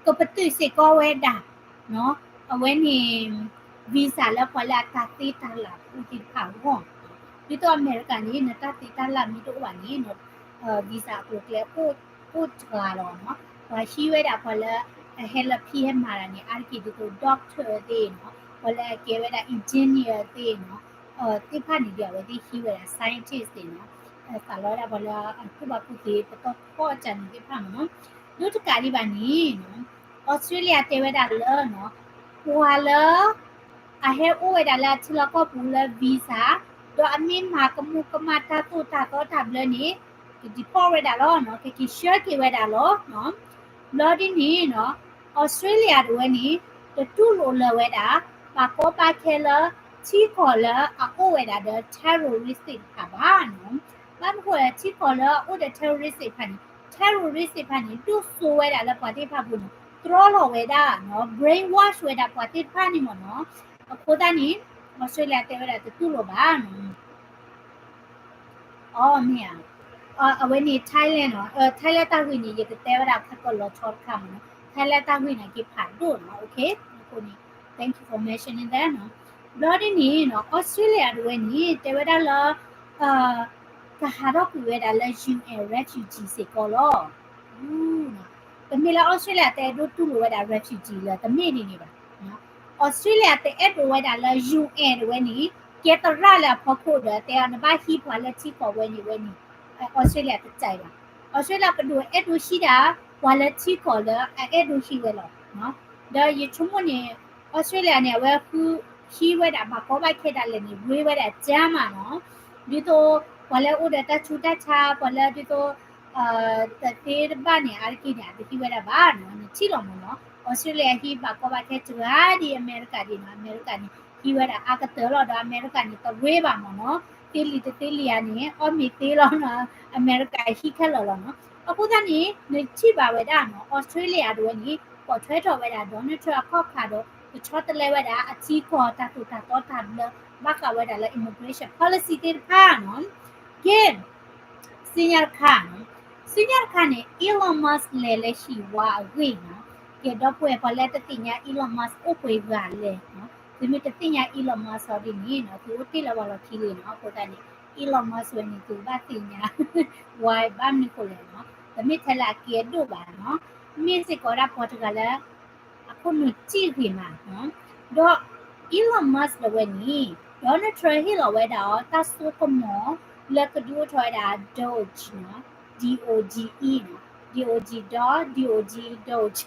ကပတုာ်စ့ၢ်ကီးဝဲဒၣ် အဝဲန့ၣ် visa လၢပှၤလၢအတၢ်သ့တၢ်လၢ်ဖိသ့ၣ်တဖၣ်အဂီၢ် ဒ်သိးအမဲရကၤန့ၣ် နတၢ်သ့တၢ်လၢ်မ့ၢ်တအိၣ်ဘၣ်န့ၣ် visa အကျိၤအကျဲအိၣ်တဂၤလီၤနီၤ ပှၤဟံးဝဲဒၣ်ပှၤလၢ အဟဲလၢဖံးဟဲမၤတၢ်န့ၣ် အါတက့ၢ်ဒ်သိး doctor သ့ၣ်နီၤ, ပှၤလၢအကဲဝဲဒၣ် engineer သ့ၣ်နီၤ, သ့ၣ်တဖၣ်န့ၣ်ဒီး အဝဲသ့ၣ်ဟံးဝဲဒၣ် scientist သ့ၣ်နီၤ, သးလီဝဲဒၣ်ပှၤလၢအကူၣ်ဘၣ်ကူၣ်သ့ ပတီၢ်ထီအကၢန့ၣ်သ့ၣ်တဖၣ်မ့ၢ်နီၤ, ဒိတကးဒံးဘၣ်န့ၣ်နီၤ, အီစထြ့လယါတဲဝဲဒၣ်လၢနီၤ, ပှၤလၢ အဟဲအိၣ်ဝဲဒၣ်လၢအထံလီၢ်ကီၢ်ပူၤလၢ visa, ဒီးအမ့ၢ်မၤကမူးကမၣ်တၢ်သိၣ်တၢ်သီတၢ်ဘျၢန့ၣ်, က deport ဝဲဒၣ်လီၤ, ကက့ၤဆှၢက့ၤဝဲဒၣ်လီၤ. ဘျီဒ်န့ၣ်နီၤ, အီစထြ့လယါတဝဲန့ၣ်, တတူၢ်လိာ်လၢၤဝဲဒၣ် ဘၣ်ကီဘၣ်ခဲလၢ ထံကီၢ်လၢအအိၣ်ဝဲဒၣ်ဒီး terrorist သ့ၣ်တဖၣ်ဘၣ်နီၤ. ဘၣ်မနုၤဃိလဲၣ် ထံကီၢ်လၢအအိၣ်ဒီး terrorist သ့ၣ်တဖၣ်န့ၣ်, terrorist သ့ၣ်တဖၣ်န့ၣ် ဒိၣ်စိဝဲဒၣ်လၢပှၤသ့ၣ်တဖၣ်အပူၤန့ၣ်, တြီလီၤဝဲဒၣ်နီၤ, brainwash ဝဲဒၣ်ပှၤသ့ၣ်တဖၣ်န့ၣ်မ့ၢ်နီၤ. အဃိသတးန့ၣ်, အီစထြ့လယါတဲဝဲဒၣ်တတူၢ်လိာ်ဘၣ်နီၤ. အမ့ၢ်ဧါ, အဝဲန့ၣ် Thailand နီၤ, Thailand တၢ်ဂ့ၢ်န့ၣ် ယကတဲဝဲဒၣ်ခါကလီၤဆီတခါမ့ၢ်နီၤ, Thailand တၢ်ဂ့ၢ်န့ၣ်က့ၤဖးဒိၣ်နီၤ, အဃိန့ၣ် thank you for mentioning that နီၤ. ဘျီဒ်န့ၣ်နီၤ, အီစထြ့လယါတဝဲန့ၣ် တဲဝဲဒၣ်လၢ ကဟးထီၣ်ကွံာ်ဝဲဒၣ်လၢ UN refugee စ့ၢ်ကီးလီၤ. တမ့ၢ်လၢအီစထြ့လယါတအဲၣ်ဒိးတူၢ်လိာ်ဝဲဒၣ် refugee လၢၤ, တမ့ၢ်ဒ်န့ၣ်ဘၣ်. အီစထြ့လယါတအဲၣ်ဒိးဝဲဒၣ်လၢ UN တဝဲန့ၣ် ကဲသရၣ်လၢအဖီခိၣ်ဒီး တဲအီၤနဘၣ်ဟံးပှၤလၢထံကီၢ်ဝဲန့ၣ်ဝဲန့ၣ်, အီစထြ့လယါတစဲးဘၣ်. အီစထြ့လယါပဒိၣ်အဲၣ်ဒိးဟံးဒၣ် ပှၤလၢထံကီၢ်လၢ အအဲၣ်ဒိးဟံးဝဲလီၤ. ဒီးယဆိကမိၣ်န့ၣ်, အီစထြ့လယါန့ၣ် အဝဲဃုဟံးဝဲဒၣ်ဘၣ်ကီဘၣ်ခဲဒၣ်လဲာ်န့ၣ် ရ့ဝဲဒၣ်ကၢမးနီၤ, ဒ်သိး ပှၤလၢအိၣ်ဒီးတၢ်ဆူးတၢ်ဆါ ပှၤလၢဒ်သိး တသ့တဘၣ်န့ၣ် အါတက့ၢ်န့ၣ် အတဟံးဝဲဒၣ်ဘၣ်နီၤ, နထံၣ်လီၤမ့ၢ်နီၤ, အီစထြ့လယါဟံးဘၣ်ကီဘၣ်ခဲစှၤဒ်အမဲရကၤဒ်နီၤ, အမဲရကၤန့ၣ် ဟံးဝဲဒၣ်အါကတၢၢ်လီၤ, ဒီးအမဲရကၤန့ၣ် တရ့ဘၣ်မ့ၢ်နီၤ, သ့လံာ်တသ့လံာ်ဧါန့ၣ် အီၣ်မ့ၤသ့လီၤနီၤ, အမဲရကၤဟံးခဲလၢာ်လီၤနီၤ. အဃိသတးန့ၣ် နထံၣ်ဘၣ်ဝဲဒၣ်နီၤ, အီစထြ့လယါတဝဲန့ၣ် ပိာ်ထွဲထီၣ်ဝဲဒၣ် Donald Trump အခီၣ်ခါဒီး ကဆီတလဲဝဲဒၣ်အထံကီၢ်တၢ်သိၣ်တၢ်သီတၢ်ဘျၢ ဘၣ်ဃးဝဲဒၣ်လၢ immigration policy သ့ၣ်တဖၣ်နီၤ. ကဲ စံညါတခါ, စံညါတခါန့ၣ် Elon Musk လဲၤလၢဟံၣ်ဝါအဂ့ၢ်နီၤ. ကဲ ဒီပုၢ်ဝဲၢ်ပှၤလၢတသ့ၣ်ညါ Elon Musk အိၣ်ပှဲၤဂၤလဲၣ်နီၤ, သုမ့ၢ်တသ့ၣ်ညါ Elon Musk အီၤဒ်န့ၣ်နီၤ, သုအိၣ်တ့ၢ်လၢပှၤလီၢ်ခံလံနီၤ. အဃိသတးန့ၣ် Elon Musk ဝဲန့ၣ် သုဘၣ်သ့ၣ်ညါ why ဘၣ်မနုၤဃိလဲၣ်နီၤ, တမ့ၢ်ထဲလၢအကဲဒိၣ်ဘၣ်နီၤ, မ့ၢ်စ့ၢ်ကီးဒၣ်ပှၤတဂၤလၢ အခိၣ်နူာ်စံၣ်ဂ့ၤမးနီၤ. ဒီး Elon Musk တဝဲန့ၣ် Donald Trump ဟ့ၣ်လီၤဝဲဒၣ်အီၤ တၢ်စိကမီၤလၢကဒုးအိၣ်ထီၣ်ဝဲဒၣ် Doge နီၤ, D O G E နီၤ, D O G dog, D O G Doge,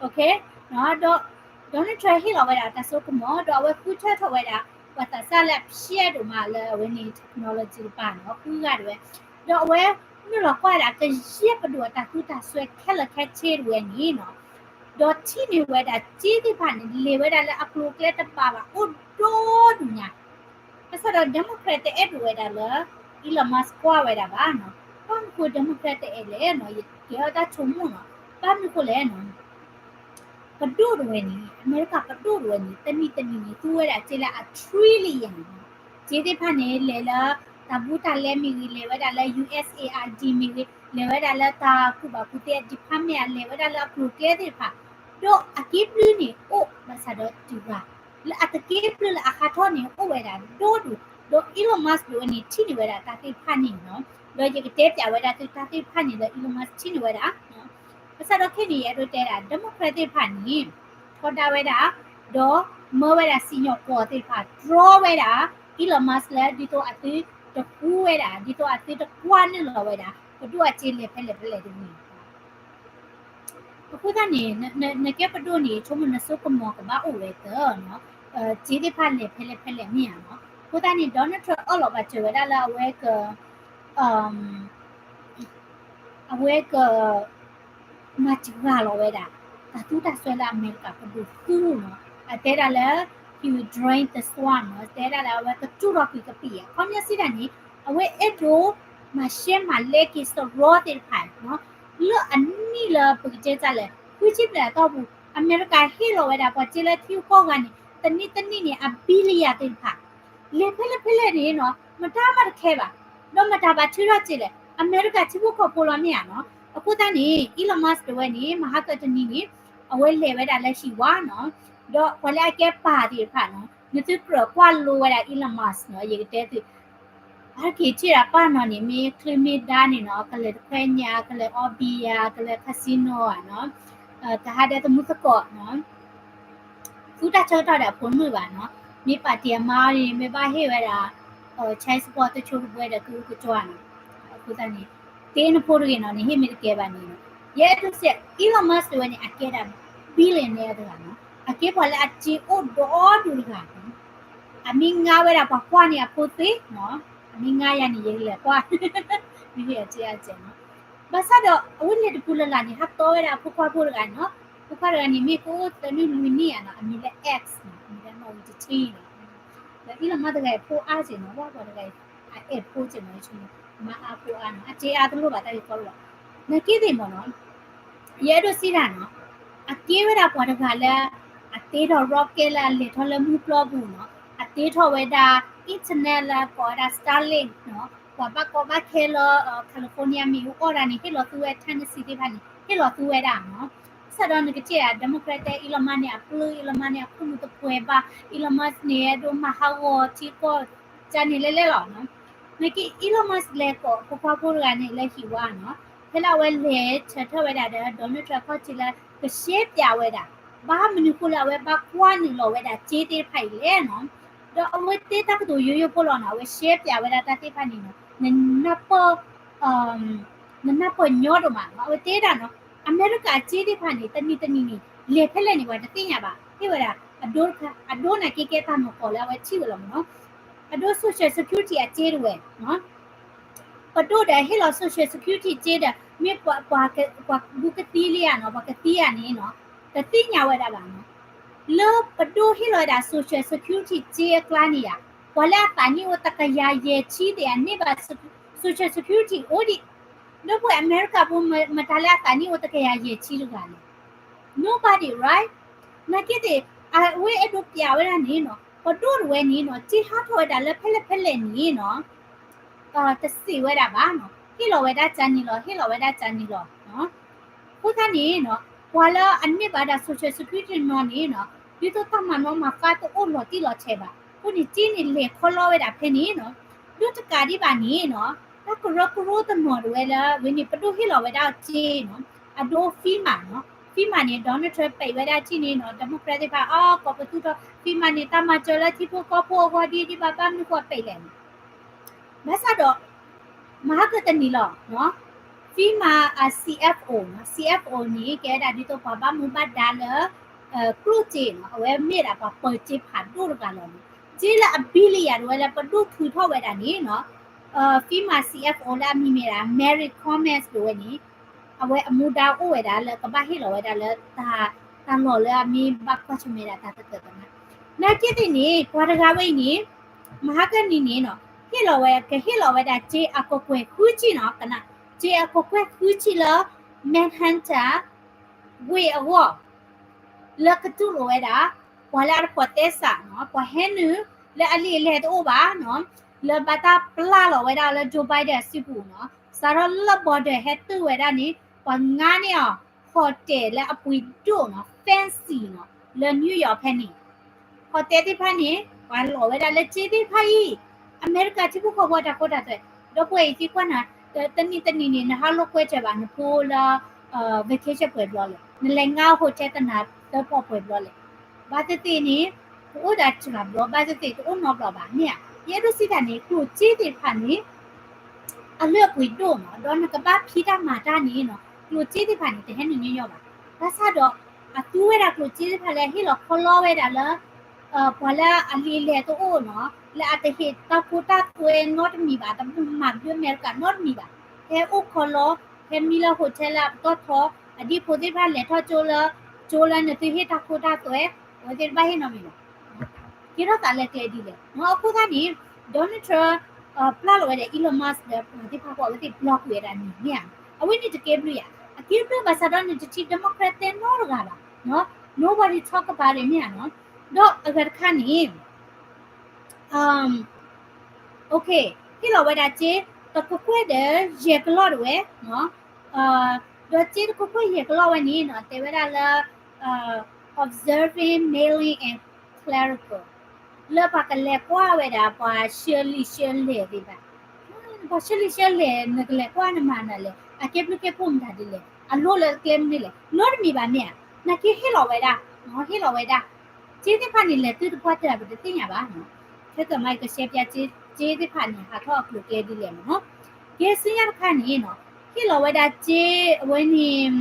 okay, ဒီး Donald Trump ဟ့ၣ်လီၤဝဲဒၣ်တၢ်စိကမီၤ ဒီးအဝဲဃုထၢထီၣ်ဝဲဒၣ် ပှၤသးစၢ်လၢအဖျဲးဒိၣ်မးလၢအဝဲန့ၣ် technology တပၤနီၤ, ဃုဂၤတဝဲ, ဒီးအဝဲနုာ်လီၤကွၢ်ဒၣ်ကယဲၢ်ပဒိၣ်အတၢ်သူတၢ်စွဲခဲလၢာ်ခဲဆ့တဝဲန့ၣ်နီၤ, ဒီးထံၣ်န့ၢ်ဝဲဒၣ်စ့သ့ၣ်တဖၣ်န့ၣ် လဲၤဝဲဒၣ်လၢအကျိၤအကျဲတဘၣ်ဘၣ် အိၣ်ဒီဒူၣ်ညါ ဘၣ်ဆၣ်ဒီး Democrat တအဲၣ်ဒိးဝဲဒၣ်လၢ Elon Musk ကွၢ်ဝဲဒၣ်ဘၣ်နီၤ. ဘၣ်မနုၤဃိ Democrat တအဲၣ်လဲၣ်နီၤ, ယကဲထီၣ်တၢ်ဆိကမိၣ်နီၤ. ဘၣ်မနုၤဃိလဲၣ်နီၤ, ပဒိၣ်တဝဲန့ၣ် အမဲရကၤပဒိၣ်တဝဲန့ၣ် တနံၤတနံၤန့ၣ် သူဝဲဒၣ်စ့လၢအ trillion နီၤ. စ့သ့ၣ်တဖၣ်န့ၣ် လဲၤလၢတၢ်ဘူးတၢ်လဲမ့ၢ်ဂ့ၤ, လဲၤဝဲဒၣ်လၢ U S A I D မ့ၢ်ဂ့ၤ, လဲၤဝဲဒၣ်လၢတၢ်ကူၣ်ဘၣ်ကူၣ်သ့အ department လဲၤဝဲဒၣ်လၢအကျိၤအကျဲသ့ၣ်တဖၣ်, ဒီးအက့ပျုၢ်န့ၣ်အိၣ်ဘၣ်ဆၣ်ဒီးတုၤဂၤ လၢအတက့ပျုၢ်လၢအဟးထီၣ်န့ၣ် အိၣ်ဝဲဒၣ်ဒီဒူၣ်, ဒီး Elon Musk တဝဲန့ၣ် ထံၣ်န့ၢ်ဝဲဒၣ်တၢ်သ့ၣ်တဖၣ်န့ၣ်နီၤ. ဒီးယကတဲပျးဝဲဒၣ်သုတၢ်သ့ၣ်တဖၣ်န့ၣ်လၢ Elon Musk ထံၣ်န့ၢ်ဝဲဒၣ် ဘၣ်ဆၣ်ဒီးခဲအံၤန့ၣ် ယအဲၣ်ဒိးတဲဒၣ် Democrat သ့ၣ်တဖၣ်န့ၣ် ထီဒါဝဲဒၣ်, ဒီးမၢဝဲဒၣ်စံၣ်ညီၣ်ကွီၢ်သ့ၣ်တဖၣ် တြီဝဲဒၣ် Elon Musk လၢဒ်သိးအသုတဃူဝဲဒၣ်, ဒ်သိးအသုတကွၢ်နုာ်လီၤဝဲဒၣ် ပဒိၣ်အစ့လဲၤဖဲလဲၣ်ဖဲလဲၣ်တဂ့ၤ အဃိသတးန့ၣ် နကဲပဒိၣ်န့ၣ် ဆိကမိၣ်နစိကမီၤကဘၣ်အိၣ်ဝဲသၢနီၤ, စ့သ့ၣ်တဖၣ်လဲၤဖဲလဲၣ်ဖဲလဲၣ်မ့ၢ်ဧါနီၤ. အဃိသတးန့ၣ် Donald Trump အၢၣ်လီၤပာ်စၢၤဝဲဒၣ်လၢအဝဲက အဝဲက မၤစှၤလီၤဝဲဒၣ် တၢ်သူတၢ်စွဲလၢအမဲရကၤပဒိၣ်သူနီၤ, အတဲဒၣ်လၢ he will drain the swamp နီၤ, တဲဒၣ်လၢအဝဲကတူၢ်ထီၣ်ကွံာ်ကပံာ်, အခီပညီစံးဒၣ်န့ၣ် အဝဲအဲၣ်ဒိး မၤရှဲမၤလဲက့ၤစရီသ့ၣ်တဖၣ်နီၤ, လၢအနံၣ်လၢပကတဲတၢ်လဲၣ် ဃုဆံဘျဲၣ်အတီၢ်ပူၤ အမဲရကၤဟ့ၣ်လီၤဝဲဒၣ်ပှၤစ့လၢထံဂုၤကီၢ်ဂၤန့ၣ် တနံၣ်တနံၣ်န့ၣ် အ billion သ့ၣ်တဖၣ် လဲၤဖဲလဲၣ်ဖဲလဲၣ်န့ၣ်နီၤ, မတၤမးတခဲဘၣ်, ဒီးမတၤဘၣ်ထုးထီၣ်စ့လဲၣ်, အမဲရကၤထံဖိကီၢ်ဖိလီၤမ့ၢ်ဧါနီၤ. အဃိသတးန့ၣ် Elon Musk တဝဲန့ၣ် မဟါကတနံၤန့ၣ် အဝဲလဲၤဝဲဒၣ်လၢဟံၣ်ဝါနီၤ, ဒီးပှၤလၢအကဲပၢ်သ့ၣ်တဖၣ်နီၤ နသုကြၢးကွၢ်လိဝဲဒၣ် Elon Musk နီၤ, ယကတဲသု အါတက့ၢ်ထံၣ်ဒၣ်ပၢ်နီၤန့ၣ် မ့ၢ်ချုးမ့ၢ်ဒါန့ၣ်နီၤ ကလဲၤတခွဲညါ ကလဲၤအီဘံယၤ ကလဲၤ casino ဧါနီၤ, ကဟးဒီးသမူသကိးနီၤ, သူတၢ်ဆၢကတီၢ်ဒီးအဖိမုၣ်ဘၣ်နီၤ, မ့ၢ်ပာ်တံၢ်အမါအီၤန့ၣ် မ့ၢ်ဘၣ်ဟ့ၣ်ဝဲဒၣ် child support တဆိတဘှဲဒီးကအုကကွၢ်နီၤ, အဃိသတးန့ၣ် တ့နဖိတဂ့ၤနီၤ, နဟ့ၣ်မ့ၢ်တကဲဘၣ်န့ၣ်နီၤ, ယအဲၣ်ဒိးစံး Elon Musk တဝဲန့ၣ် အကဲဒၣ် billionaire တဂၤနီၤ, အကဲပှၤလၢအစ့အိၣ်ဒီဒူၣ်တဂၤနီၤ, အမ့ၢ်ငါဝဲဒၣ်ပှၤကွၢ်န့ၣ်အဖိသ့နီၤ, အမ့ၢ်ငါယၤန့ၣ် ယကလဲၤကွၢ် မ့ၢ်ဟ့ၣ်အစ့အစဲးနီၤ ဘၣ်ဆၣ်ဒီး အဝဲလဲၤတပူၤလၢ်လၢ်န့ၣ် ဟးတီဝဲဒၣ်အဖိခွါဖိတဂၤနီၤ, ဖိခွါတဂၤန့ၣ် မ့ၢ်ကအိၣ်သၢနံၣ်လွံၢ်နံၣ်ဧါနီၤ, အမံၤလၢ X နီၤ, အမံၤလၢနီၣ်ဝံတထံနီၤ, ဒီး Elon Musk တဂၤအံၤဖိအါစ့ၢ်နီၤ, ဝဲပှၤတဂၤအံၤ အအဲၣ်ဖိစ့ၢ်နီၤ, ယဆိကမိၣ် မါအါဖိအါနီၤ, အစ့အါတလိၣ်ဘၣ်တၢ်ဂ့ၢ်ကီတဘၣ်, နာ်က့သ့ၣ်မ့ၢ်နီၤ ယအဲၣ်ဒိးစံးတၢ်နီၤ, အကဲဝဲဒၣ်ပှၤတဂၤလၢ အတ့ထီၣ် rocket လၢအလဲၤထီၣ်လၢမုၢ်ပျီပူၤနီၤ, အတ့ထီၣ်ဝဲဒၣ် internet လၢကိးဝဲဒၣ် Starlink နီၤ, ပှၤဘၣ်ကီဘၣ်ခဲလၢ California မ့ၢ်အူအီၣ်တၢ်န့ၣ် ဟ့ၣ်လီၤသူဝဲ Tennessee သ့ၣ်တဖၣ်န့ၣ် ဟ့ၣ်လီၤသူဝဲဒၣ်နီၤ, ဘၣ်ဆၣ်ဒီးနကတဲဧါ Democrat တဲ Elon Musk န့ၣ် အပျုၢ် Elon Musk န့ၣ် အခိၣ်နူာ်တပှဲၤဘၣ်, Elon Musk န့ၣ် အဲၣ်ဒိးမၤဟးဂီၤထံကီၢ် ကန့ၣ်လဲၣ်လဲၣ်လီၤနီၤ, နာ်က့ Elon Musk လဲၤကိးဖိခွါဖိတဂၤန့ၣ်လၢဟံၣ်ဝါနီၤ, ဖဲလၢအဝဲလဲၤဆၢထၢၣ်ဝဲဒၣ်ဒီး Donald Trump ခီၣ်ထံးလၢ ကရှဲပၠးဝဲဒၣ် ဘၣ်မနုၤဃိလၢအဝဲဘၣ်ကွၢ်နုာ်လီၤဝဲဒၣ်စ့သ့ၣ်တဖၣ်အံၤလဲၣ်နီၤ, ဒီးအဝဲတဲတၢ်ကတိၤယိယိဖိလီၤနီၤ, အဝဲရှဲပၠးဝဲဒၣ်တၢ်သ့ၣ်တဖၣ်န့ၣ်နီၤ, နနၢ်ပၢၢ် နနၢ်ပၢၢ်ညီဒိၣ်မးနီၤ, အဝဲတဲဒၣ်နီၤ, အမဲရကၤစ့သ့ၣ်တဖၣ်န့ၣ် တနံၤတနံၤန့ၣ် လဲၤဖဲလဲၣ်န့ၣ် ပှၤတသ့ၣ်ညါဘၣ်, ဟ့ၣ်ဝဲဒၣ် အဒိတခါ အဒိနာ်က့ကဲတၢ်နီၢ်ကီၢ်လၢအဝဲထံၣ်ဝဲလီၤမ့ၢ်နီၤ, အဒိ social security အစ့တဝဲနီၤ ပဒိၣ်ဒီးဟ့ၣ်လီၤ social security စ့ဒီး မ့ၢ်ပှၤ ပှၤဘူးကသံလံဧါနီၤ, ပှၤကသံဧါန့ၣ်နီၤ, တသ့ၣ်ညါဝဲဒၣ်ဘၣ်နီၤ, လၢပဒိၣ်ဟ့ၣ်လီၤဝဲဒၣ် social security စ့အကျါန့ၣ်ဧါ, ပှၤလၢအသးနံၣ်အိၣ်တကယၤယဲၢ်ဆံသ့ၣ်အန့ၢ်ဘၣ် social security အိၣ်ဒံး, ဒီပုၢ်ဝဲၢ်အမဲရကၤဖိ မတၤလၢအသးနံၣ်အိၣ်တကယၤယဲၢ်ဆံတဂၤလဲၣ်, nobody, right? နာ်က့သ့ၣ် အဝဲအဲၣ်ဒိးပျးဝဲဒၣ်န့ၣ်နီၤ, ပဒိၣ်တဝဲန့ၣ်နီၤ စ့ဟးထီၣ်ဝဲဒၣ်လၢဖဲလဲၣ်ဖဲလဲၣ်န့ၣ်နီၤ တစံးဝဲဒၣ်ဘၣ်နီၤ, ဟ့ၣ်လီၤဝဲဒၣ်ကန့ၣ်လီၤ, ဟ့ၣ်လီၤဝဲဒၣ်ကန့ၣ်လီၤ. အဃိသတးန့ၣ်နီၤ ပှၤလၢအန့ၢ်ဘၣ်ဒၣ် social security နီၤန့ၣ်နီၤ ဒ်သိးတၢ်မၤနီၣ်မၤဃါတအိၣ်လီၤတံၢ်လီၤဆဲးဘၣ်. အဃိန့ၣ် စ့န့ၣ်လဲၤခီလီဝဲဒၣ်ဖဲန့ၣ်နီၤ. ဒီးတကးဒံးဘၣ်န့ၣ်နီၤ တၢ်ကရၢကရိတနီၤတဝဲလၢ ဝဲန့ၣ် ပဒိၣ်ဟ့ၣ်လီၤဝဲဒၣ်စ့နီၤ အဒိ FEMA နီၤ. FEMA န့ၣ် Donald Trump ပံးဝဲဒၣ်ထံၣ်န့ၣ်နီၤ Democrat သ့ၣ်တဖၣ် အကိးပသူထီၣ် FEMA န့ၣ် တၢ်မၤစၢၤလၢထံဖိကီၢ်ဖိအဂီၢ်ဒ်ဒ်ဘၣ်ဘၣ် မနုၤဃိပံးလဲၣ်န့ၣ် ဘၣ်ဆၣ်ဒီး မဟါကတနံၤလီၤနီၤ FEMA အ CFO နီၤ CFO န့ၣ် ကဲဝဲဒၣ်ဒ်သိးပှၤဘၣ်မူဘၣ်ဒါလၢ ကျိၣ်စ့နီၤ အဝဲမ့ၢ်ဒၣ်ပှၤပၢၤစ့ဖးဒိၣ်တဂၤလီၤန့ၣ် စ့လၢအ billion တဝဲလၢပဒိၣ်ထုးထီၣ်ဝဲဒၣ်န့ၣ်နီၤ FEMA CFO လၢအမံၤမ့ၢ်ဒၣ် Mary Komes တဝဲန့ၣ် အဝဲအမူဒါအိၣ်ဝဲဒၣ်လၢကဘၣ်ဟ့ၣ်လီၤဝဲဒၣ်လၢ တၢ်လီၢ်လၢအမ့ၢ်ဘၣ်ကွၢ်ဆၢၣ်မဲာ်ဒၣ်တၢ်တသ့တနါ နာ်က့သ့ၣ်န့ၣ် ပှၤတဂၤဝဲအံၤန့ၣ် မဟါကနံၤန့ၣ်နီၤ ဟ့ၣ်လီၤဝဲ ကဟ့ၣ်လီၤဝဲဒၣ်စ့အကကွဲၢ်ဃုဆံနီၤ ကနၣ် စ့အကကွဲၢ်ဃုဆံလၢ Manhattan ဝ့ၢ်အဂီၢ် လၢကတူၢ်လိာ်ဝဲဒၣ် ပှၤလၢအတဖိးသဲစးနီၤ ပှၤဟဲနုာ်လၢအလံာ်အလဲၢ်တအိၣ်ဘၣ်နီၤ လၢဘၣ်တၢ်ပျၢ်လီၤဝဲဒၣ်လၢ Joe Biden အစုပူၤနီၤ စးထီၣ်လၢ border ဟဲတုၤဝဲဒၣ်န့ၣ် ပှၤငါန့ၢ်အီၤ hotel လၢအပှ့ၤဒိၣ်နီၤ fancy နီၤ လၢ New York ဖဲန့ၣ် hotel သ့ၣ်တဖၣ်န့ၣ် ပှၤလီၤဝဲဒၣ်လၢစ့သ့ၣ်တဖၣ်အံၤ အမဲရကၤထံဖိကီၢ်ဖိတၢ်ခိတၢ်သွဲ ဒီပုၢ်ဝဲၢ်အံၤသံကွၢ်နၤ တနံၤတနံၤန့ၣ် နဟးလိာ်ကွဲစၢၤဘၣ်နဖိလၢ vacation ပှဲၤဘျီလဲၣ် နလဲၤငါ hotel တနၤသၢပီၢ်ပှဲၤဘျီလဲၣ် ဘၣ်သ့ၣ်သ့ၣ်န့ၣ် ပအိၣ်ဒၣ်စှၤဘျီ ဘၣ်သ့ၣ်သ့ၣ်တအိၣ်နီတဘျီဘၣ် မ့ၢ်ဧါ ယအဲၣ်ဒိးစံးတၢ်န့ၣ် ကျိၣ်စ့သ့ၣ်တဖၣ်န့ၣ် အလၢအပှ့ၤဒိၣ်နီၤ ဒီးနကဘၣ်ဖံးတၢ်မၤတၢ်န့ၣ်နီၤ ကျိၣ်စ့သ့ၣ်တဖၣ်န့ၣ် တဟဲနုာ်ညီညီဘၣ် ဘၣ်ဆၣ်ဒီး အသူဝဲဒၣ်ကျိၣ်စ့သ့ၣ်တဖၣ်လၢဟ့ၣ်လီၤခီလီဝဲဒၣ်လၢ ပှၤလၢအလံာ်လဲၢ်တအိၣ်နီၤ လၢအတဟ့ၣ်တၢ်ခိတၢ်သွဲနီတမံၤဘၣ် တမၤဘျုးအမဲရကၤနီတမံၤဘၣ် ဟဲအိၣ်ခီလီ ဟဲမံလၢ hotel လၢအပတီၢ်ထီ အဒံဖိသ့ၣ်တဖၣ်လဲၤထီၣ်ကၠိလၢ ကၠိလၢနသုဟ့ၣ်တၢ်ခိတၢ်သွဲ အဝဲသ့ၣ်တဘၣ်ဟ့ၣ်နီတမံၤဘၣ် ကဲထီၣ်သးလၢကျဲဒ်လဲၣ် အဃိသတးန့ၣ် Donald Trump ပျၢ်လီၤဝဲဒၣ် Elon Musk ဒီးပှၤသ့ၣ်တဖၣ်ဃိ အဝဲသ့ၣ်ဘျီကွံာ်ဝဲဒၣ်န့ၣ်မ့ၢ်ဧါ အဝဲန့ၣ်တကဲဘျုးဧါ အကဲဘျုးဘၣ်ဆၣ်ဒီးနတထံၣ် Democrat တဲနီတဂၤဘၣ် nobody talk about it မ့ၢ်ဧါနီၤ ဒီးအဂၤတခါန့ၣ် okay ဟ့ၣ်လီၤဝဲဒၣ်စ့ တကကွဲၢ်ဒီးယဲၢ်ကလီၢ်တဝဲ ဒီးစ့တကကွဲၢ်ယဲၢ်ကလီၢ်ဝဲန့ၣ်နီၤ တဲဝဲဒၣ်လၢ observing mailing and clerical လၢပှၤကလဲၤကွၢ်ဝဲဒၣ်ပှၤဆှၢလံာ်ဆှၢလဲၢ်သ့ၣ်တဖၣ် ပှၤဆှၢလံာ်ဆှၢလဲၢ် နကလဲၤကွၢ်နမၤနၤလဲၣ် အကဲဘျုးကဲဖှိၣ်မတၤဒ်လဲၣ် အလိၣ်လၢကျဲမနုၤလဲၣ်, လိၣ်တမံၤဘၣ်မ့ၢ်ဧါ, နာ်က့ဟ့ၣ်လီၤဝဲဒၣ်, ဟ့ၣ်လီၤဝဲဒၣ်, စ့သ့ၣ်တဖၣ်န့ၣ် လဲၤတုၤတပှၢ်တၢၢ်ပတသ့ၣ်ညါဘၣ်, ခဲကမၤကရှဲပၠး စ့သ့ၣ်တဖၣ်န့ၣ် ဟးထီၣ်အကျိၤကျဲဒ်လဲၣ်မ့ၢ်နီၤ, ကဲဆူညါတခါန့ၣ်နီၤ, ဟ့ၣ်လီၤဝဲဒၣ်စ့အဝဲန့ၣ်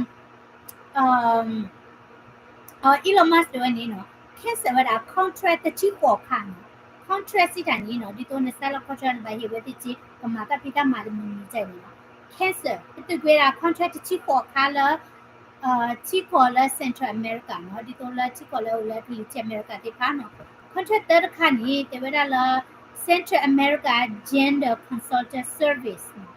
Elon Musk ဒၣ်ဝဲန့ၣ်နီၤ, cancel ဝဲဒၣ် contract တဆံဃိးခါနီၤ, contract စံးတၢ်န့ၣ်နီၤ, ဒ်သိးန sign လီၤ contract နဘၣ်ဟ့ၣ်ဝဲသ့ၣ်စ့ ကမၤတၢ်ဖံးတၢ်မၤတမံၤမံၤစဲန့ၣ်နီၤ, cancel ပတုာ်ကွံာ်ဝဲဒၣ် contract တဆံဃိးခါလၢ ထံကီၢ်လၢ Central America နီၤ, ဒ်သိးလၢထံကီၢ်လၢအိၣ်လၢကလုာ်ကၠဲ America သ့ၣ်တဖၣ်နီၤ, contract သၢတခါန့ၣ် တဲဝဲဒၣ်လၢ Central America Gender Consultant Service နီၤ,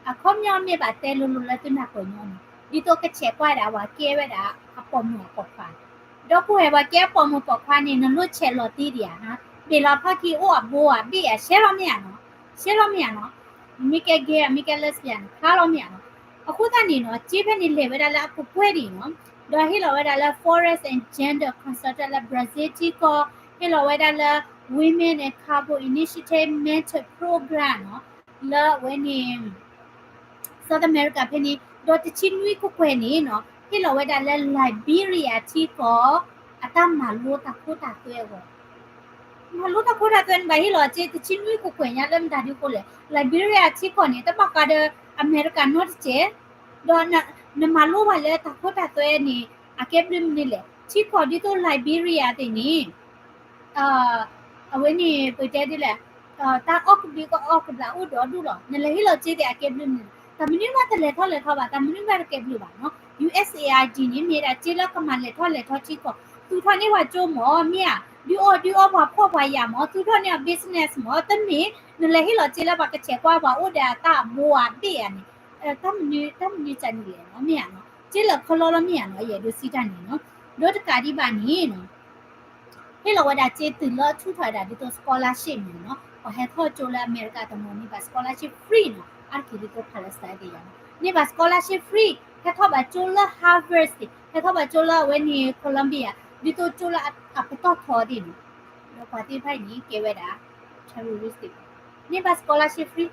အခီပညီမ့ၢ်ဘၣ်တဲလိၤလိၤလၢသုနၢ်ပၢၢ်ညီန့ၣ် ဒ်သိးကဆဲးကွၢ်ဒၣ်ပှၤကဲဝဲဒၣ်အပိာ်မုၣ်အပိာ်ခွါ, ဒီပုၢ်ဝဲၢ်ပှၤကဲအပိာ်မုၣ်ပိာ်ခွါန့ၣ် နလိၣ်ဆဲးလီၤတ့ၢ်ဒံးဧါ, ဘ့ၣ်လီၤဖီခံအိၣ်အဘိဧါ ဘ့ၣ်ဧါ ရှဲလီၤမ့ၢ်ဧါနီၤ, ရှဲလီၤမ့ၢ်ဧါနီၤ, မ့ၢ်ကဲ gay မ့ၢ်ကဲ lesbian ဖျါလီၤမ့ၢ်ဧါနီၤ, အဃိသတးန့ၣ်နီၤ စ့ဖဲန့ၣ်လဲၤဝဲဒၣ်လၢအကကွဲၢ်ဒံးနီၤ, ဒီးဟ့ၣ်လီၤဝဲဒၣ်လၢ Forest and Gender Consultant လၢ Brazil ထံကီၢ်, ဟ့ၣ်လီၤဝဲဒၣ်လၢ Women and Carbon Initiative Mentor Program နီၤ, လၢအဝဲန့ၣ် South America ဖဲန့ၣ်, ဒီးတဆံနွံကကွဲၢ်န့ၣ်နီၤ ဟ့ၣ်လီၤဝဲဒၣ်လၢ Liberia ထံကီၢ် အတၢ်မၤလိတၢ်ခိတၢ်သွဲအဂီၢ်, မၤလိတၢ်ခိတၢ်သွဲန့ၣ် ဘၣ်ဟ့ၣ်လီၤစ့တဆံနွံကကွဲၢ်ညါလၢမတၤဒုးအဃိလဲၣ်, Liberia ထံကီၢ်န့ၣ် တဘၣ်ဃးဒီးအမဲရကၤနီတစဲး, ဒီးနမၤလိဘၣ်လၢတၢ်ခိတၢ်သွဲန့ၣ် အကဲဘျုးမနုၤလဲၣ်, ထံကီၢ်ဒ်သိး Liberia သ့ၣ်န့ၣ် အဝဲန့ၣ် ပတဲဒ်လဲၣ်, တၢ်အီၣ်ကဘျံးကအီၣ်ကဘျၣ်အိၣ်ဒီးဒူၣ်လီၤ, နလဲၤဟ့ၣ်လီၤစ့သ့ၣ်အကဲဘျုးမနုၤလဲၣ်, တၢ်မနုၤမးတလဲၤထီၣ်လဲၤထီဘၣ်, တၢ်မနုၤမးတကဲဘျုးဘၣ်နီၤ, U S A I D န့ၣ် မ့ၢ်ဒၣ်စ့လၢကမၤလဲၤထီၣ်လဲၤထီထံကီၢ်, သူၣ်ထီၣ်န့ၢ်ပှၤကၠိမၢ်, မ့ၢ်ဧါ, ဒုးအီၣ်ဒုးအီပှၤဖှီၣ်ပှၤယာ်မၢ်, သူၣ်ထီၣ်န့ၢ်အီၤ business မၢ်, တမ့ၢ် နလဲၤဟ့ၣ်လီၤစ့လၢပှၤကဆဲးကွၢ်ပှၤအိၣ်ဒီးအတၢ်အဘိဧါဘ့ၣ်ဧါန့ၣ်, တၢ်မနုၤ တၢ်မနုၤစ့ၢ်န့ၣ်လဲၣ်နီၤ, မ့ၢ်ဧါနီၤ, စ့လၢာ်ခီလီလီၤမ့ၢ်ဧါနီၤ, ယအဲၣ်ဒိးစံးတၢ်န့ၣ်နီၤ, ဒီးတကးဒံးဘၣ်န့ၣ်နီၤ ဟ့ၣ်လီၤဝဲဒၣ်စ့တုၤလၢအထုးထီၣ်ဝဲဒၣ်ဒ်သိး scholarship န့ၣ်နီၤ, ပှၤဟဲထီၣ်ကၠိလၢအမဲရကၤတနီၤန့ၣ် ဘၣ် scholarship free နီၤ, အါတက့ၢ်ဒ်သိး Palestine သ့ၣ်ယါနီၤ, န့ၢ်ဘၣ် scholarship free, ဟဲထီၣ်ဘၣ်ကၠိလၢ Harvard သ့ၣ်, ဟဲထီၣ်ဘၣ်ကၠိလၢအဝဲန့ၣ် Columbia, ဒ်သိးကၠိလၢအပတီၢ်ထီသ့ၣ်နီၤ, ဒီးပှၤသ့ၣ်တဖၣ်အံၤန့ၣ် ကဲဝဲဒၣ် terrorist သ့ၣ်, န့ၢ်ဘၣ် scholarship free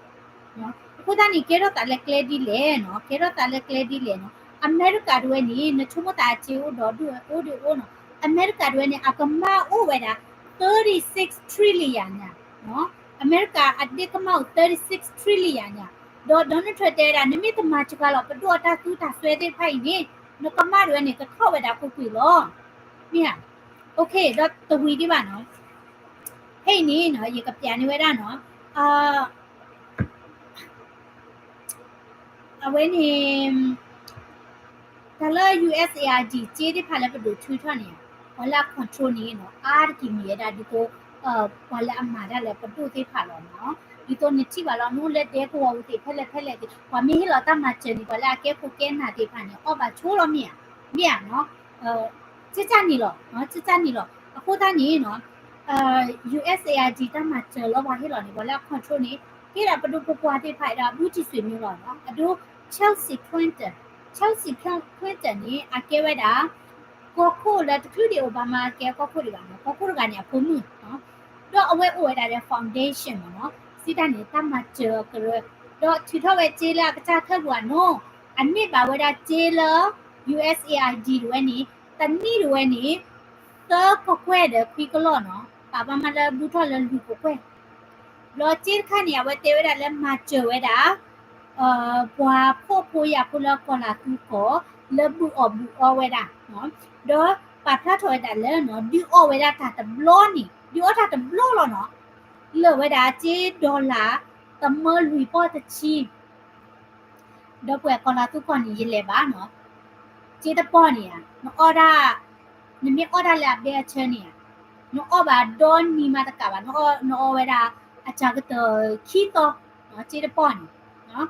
အဃိသတးန့ၣ် ကဲထီၣ်သးလၢကျဲဒ်လဲၣ်နီၤ, ကဲထီၣ်သးလၢကျဲဒ်လဲၣ်နီၤ, အမဲရကၤတဝဲန့ၣ် နဆိကမိၣ်သးအစ့အိၣ်ဒီးဒူၣ်အိၣ်ဒံးအိၣ်နီၤ, အမဲရကၤတဝဲန့ၣ် အကမၢ်အိၣ်ဝဲဒၣ် thirty six trillion ညါ, အမဲရကၤအဒ့ကမၢ်အိၣ် thirty six trillion ညါ, ဒီး Donald Trump တဲဝဲဒၣ် နမ့ၢ်တမၤစှၤလီၤ ပဒိၣ်အတၢ်သူတၢ်စွဲသ့ၣ်တဖၣ်အံၤန့ၣ် နကမၢ်တဝဲန့ၣ် ကထီၣ်ဝဲဒၣ်ကွ့ၢ်ကွ့ၢ်လီၤ, မ့ၢ်ဧါ, okay, ဒီးတဝံၤဒံးဘၣ်နီၤ, ဖဲအံၤန့ၣ်နီၤ ယကပျးန့ၢ်ဝဲဒၣ်နီၤ, အဝဲန့ၣ် တၢ်လၢ U S A I D စ့သ့ၣ်တဖၣ်လၢပဒိၣ်ထုးထီၣ်န့ၣ် ပှၤလၢအ control န့ၣ်နီၤ အါတက့ၢ်မ့ၢ်ဝဲဒၣ်ဒ်သိး ပှၤလၢအမၤတၢ်လၢပဒိၣ်သ့ၣ်တဖၣ်လီၤနီၤ, ဒ်သိးနထံၣ်ဘၣ်လီၤ နအိၣ်လၢဒဲကဝီၤပူၤသ့ၣ် ဖဲလဲၣ်ဖဲလဲၣ်သ့ၣ် ပှၤမ့ၢ်ဟ့ၣ်လီၤတၢ်မၤစၢၤန့ၣ် ပှၤလၢအကဲခိၣ်ကဲနၢ်သ့ၣ်တဖၣ်န့ၣ် အီၣ်ဘၣ်ဆိလီၤမ့ၢ်ဧါ, မ့ၢ်ဧါနီၤ, ကကၢ်န့ၣ်လီၤ, ကကၢ်န့ၣ်လီၤ, အဃိသတးန့ၣ်နီၤ U S A I D တၢ်မၤစၢၤလၢပှၤဟ့ၣ်လီၤန့ၣ် ပှၤလၢအ control န့ၣ် ကဲဒၣ်ပဒိၣ်ဖိပှၢ်သ့ၣ်တဖၣ်ဒီး အဘူးတံၢ်ဆွေမျိုးလီၤနီၤ, အဒိ Chelsea Clinton, Chelsea Clinton န့ၣ် အကဲဝဲဒၣ် ကီၢ်ခိၣ်လၢတချုးဒံး Obama ကဲကီၢ်ခိၣ်ဒံးဘၣ်နီၤ, ကီၢ်ခိၣ်တဂၤန့ၣ် အဖိမုၣ်, ဒီးအဝဲအိၣ်ဝဲဒၣ်ဒီး foundation မ့ၢ်နီၤ, စံးတၢ်န့ၣ် တၢ်မၤစၢၤအကရၢ, ဒီးထုးထီၣ်ဝဲစ့လၢအကစၢ်ထၢၣ်ပူၤအနီၤ, အန့ၢ်ဘၣ်ဝဲဒၣ်စ့လၢ U S A I D တဝဲန့ၣ် တနံၣ်တဝဲန့ၣ် သၢကကွဲၢ်ဒီးခွံကလီၢ်နီၤ, ပာ်ဘၣ်မးလၢဘူးထီၣ်လၢလွံၢ်ကကွဲၢ်, ဒီးစ့တခါန့ၣ် အဝဲတဲဝဲဒၣ်လၢမၤစၢၤဝဲဒၣ် ပှၤဖှီၣ်ဖိယာ်ဖိလၢကီၢ်လၤသူကီၢ် လၢဘုၣ်အီၣ်ဘုၣ်အီဝဲဒၣ်, ဒီးပာ်ဖျါထီၣ်ဝဲဒၣ်လၢ ဒုးအီၣ်ဝဲဒၣ်တၢ်တဘျီန့ၣ် ဒုးအီၣ်တၢ်တဘျီလီၤနီၤ, လၢာ်ဝဲဒၣ်စ့ dollar တမၢလွံၢ်ပီၢ်တဆံ ဒီပုၢ်ဝဲၢ်ကီၢ်လၤသူကီၢ်န့ၣ် ယလဲၤဘၣ်နီၤ, စ့တပီၢ်န့ၣ်ဧါ, နအီၣ်ဒၣ်, နမ့ၢ်အီၣ်ဒၣ်လၢအဘဲအဆၢန့ၣ်ဧါ, နအီၣ်ဘၣ်ဒီနံၤမးတကးဘၣ်, နအီၣ်ဝဲဒၣ် အစှၤကတၢၢ်ခံသီ, စ့တပီၢ်န့ၣ်,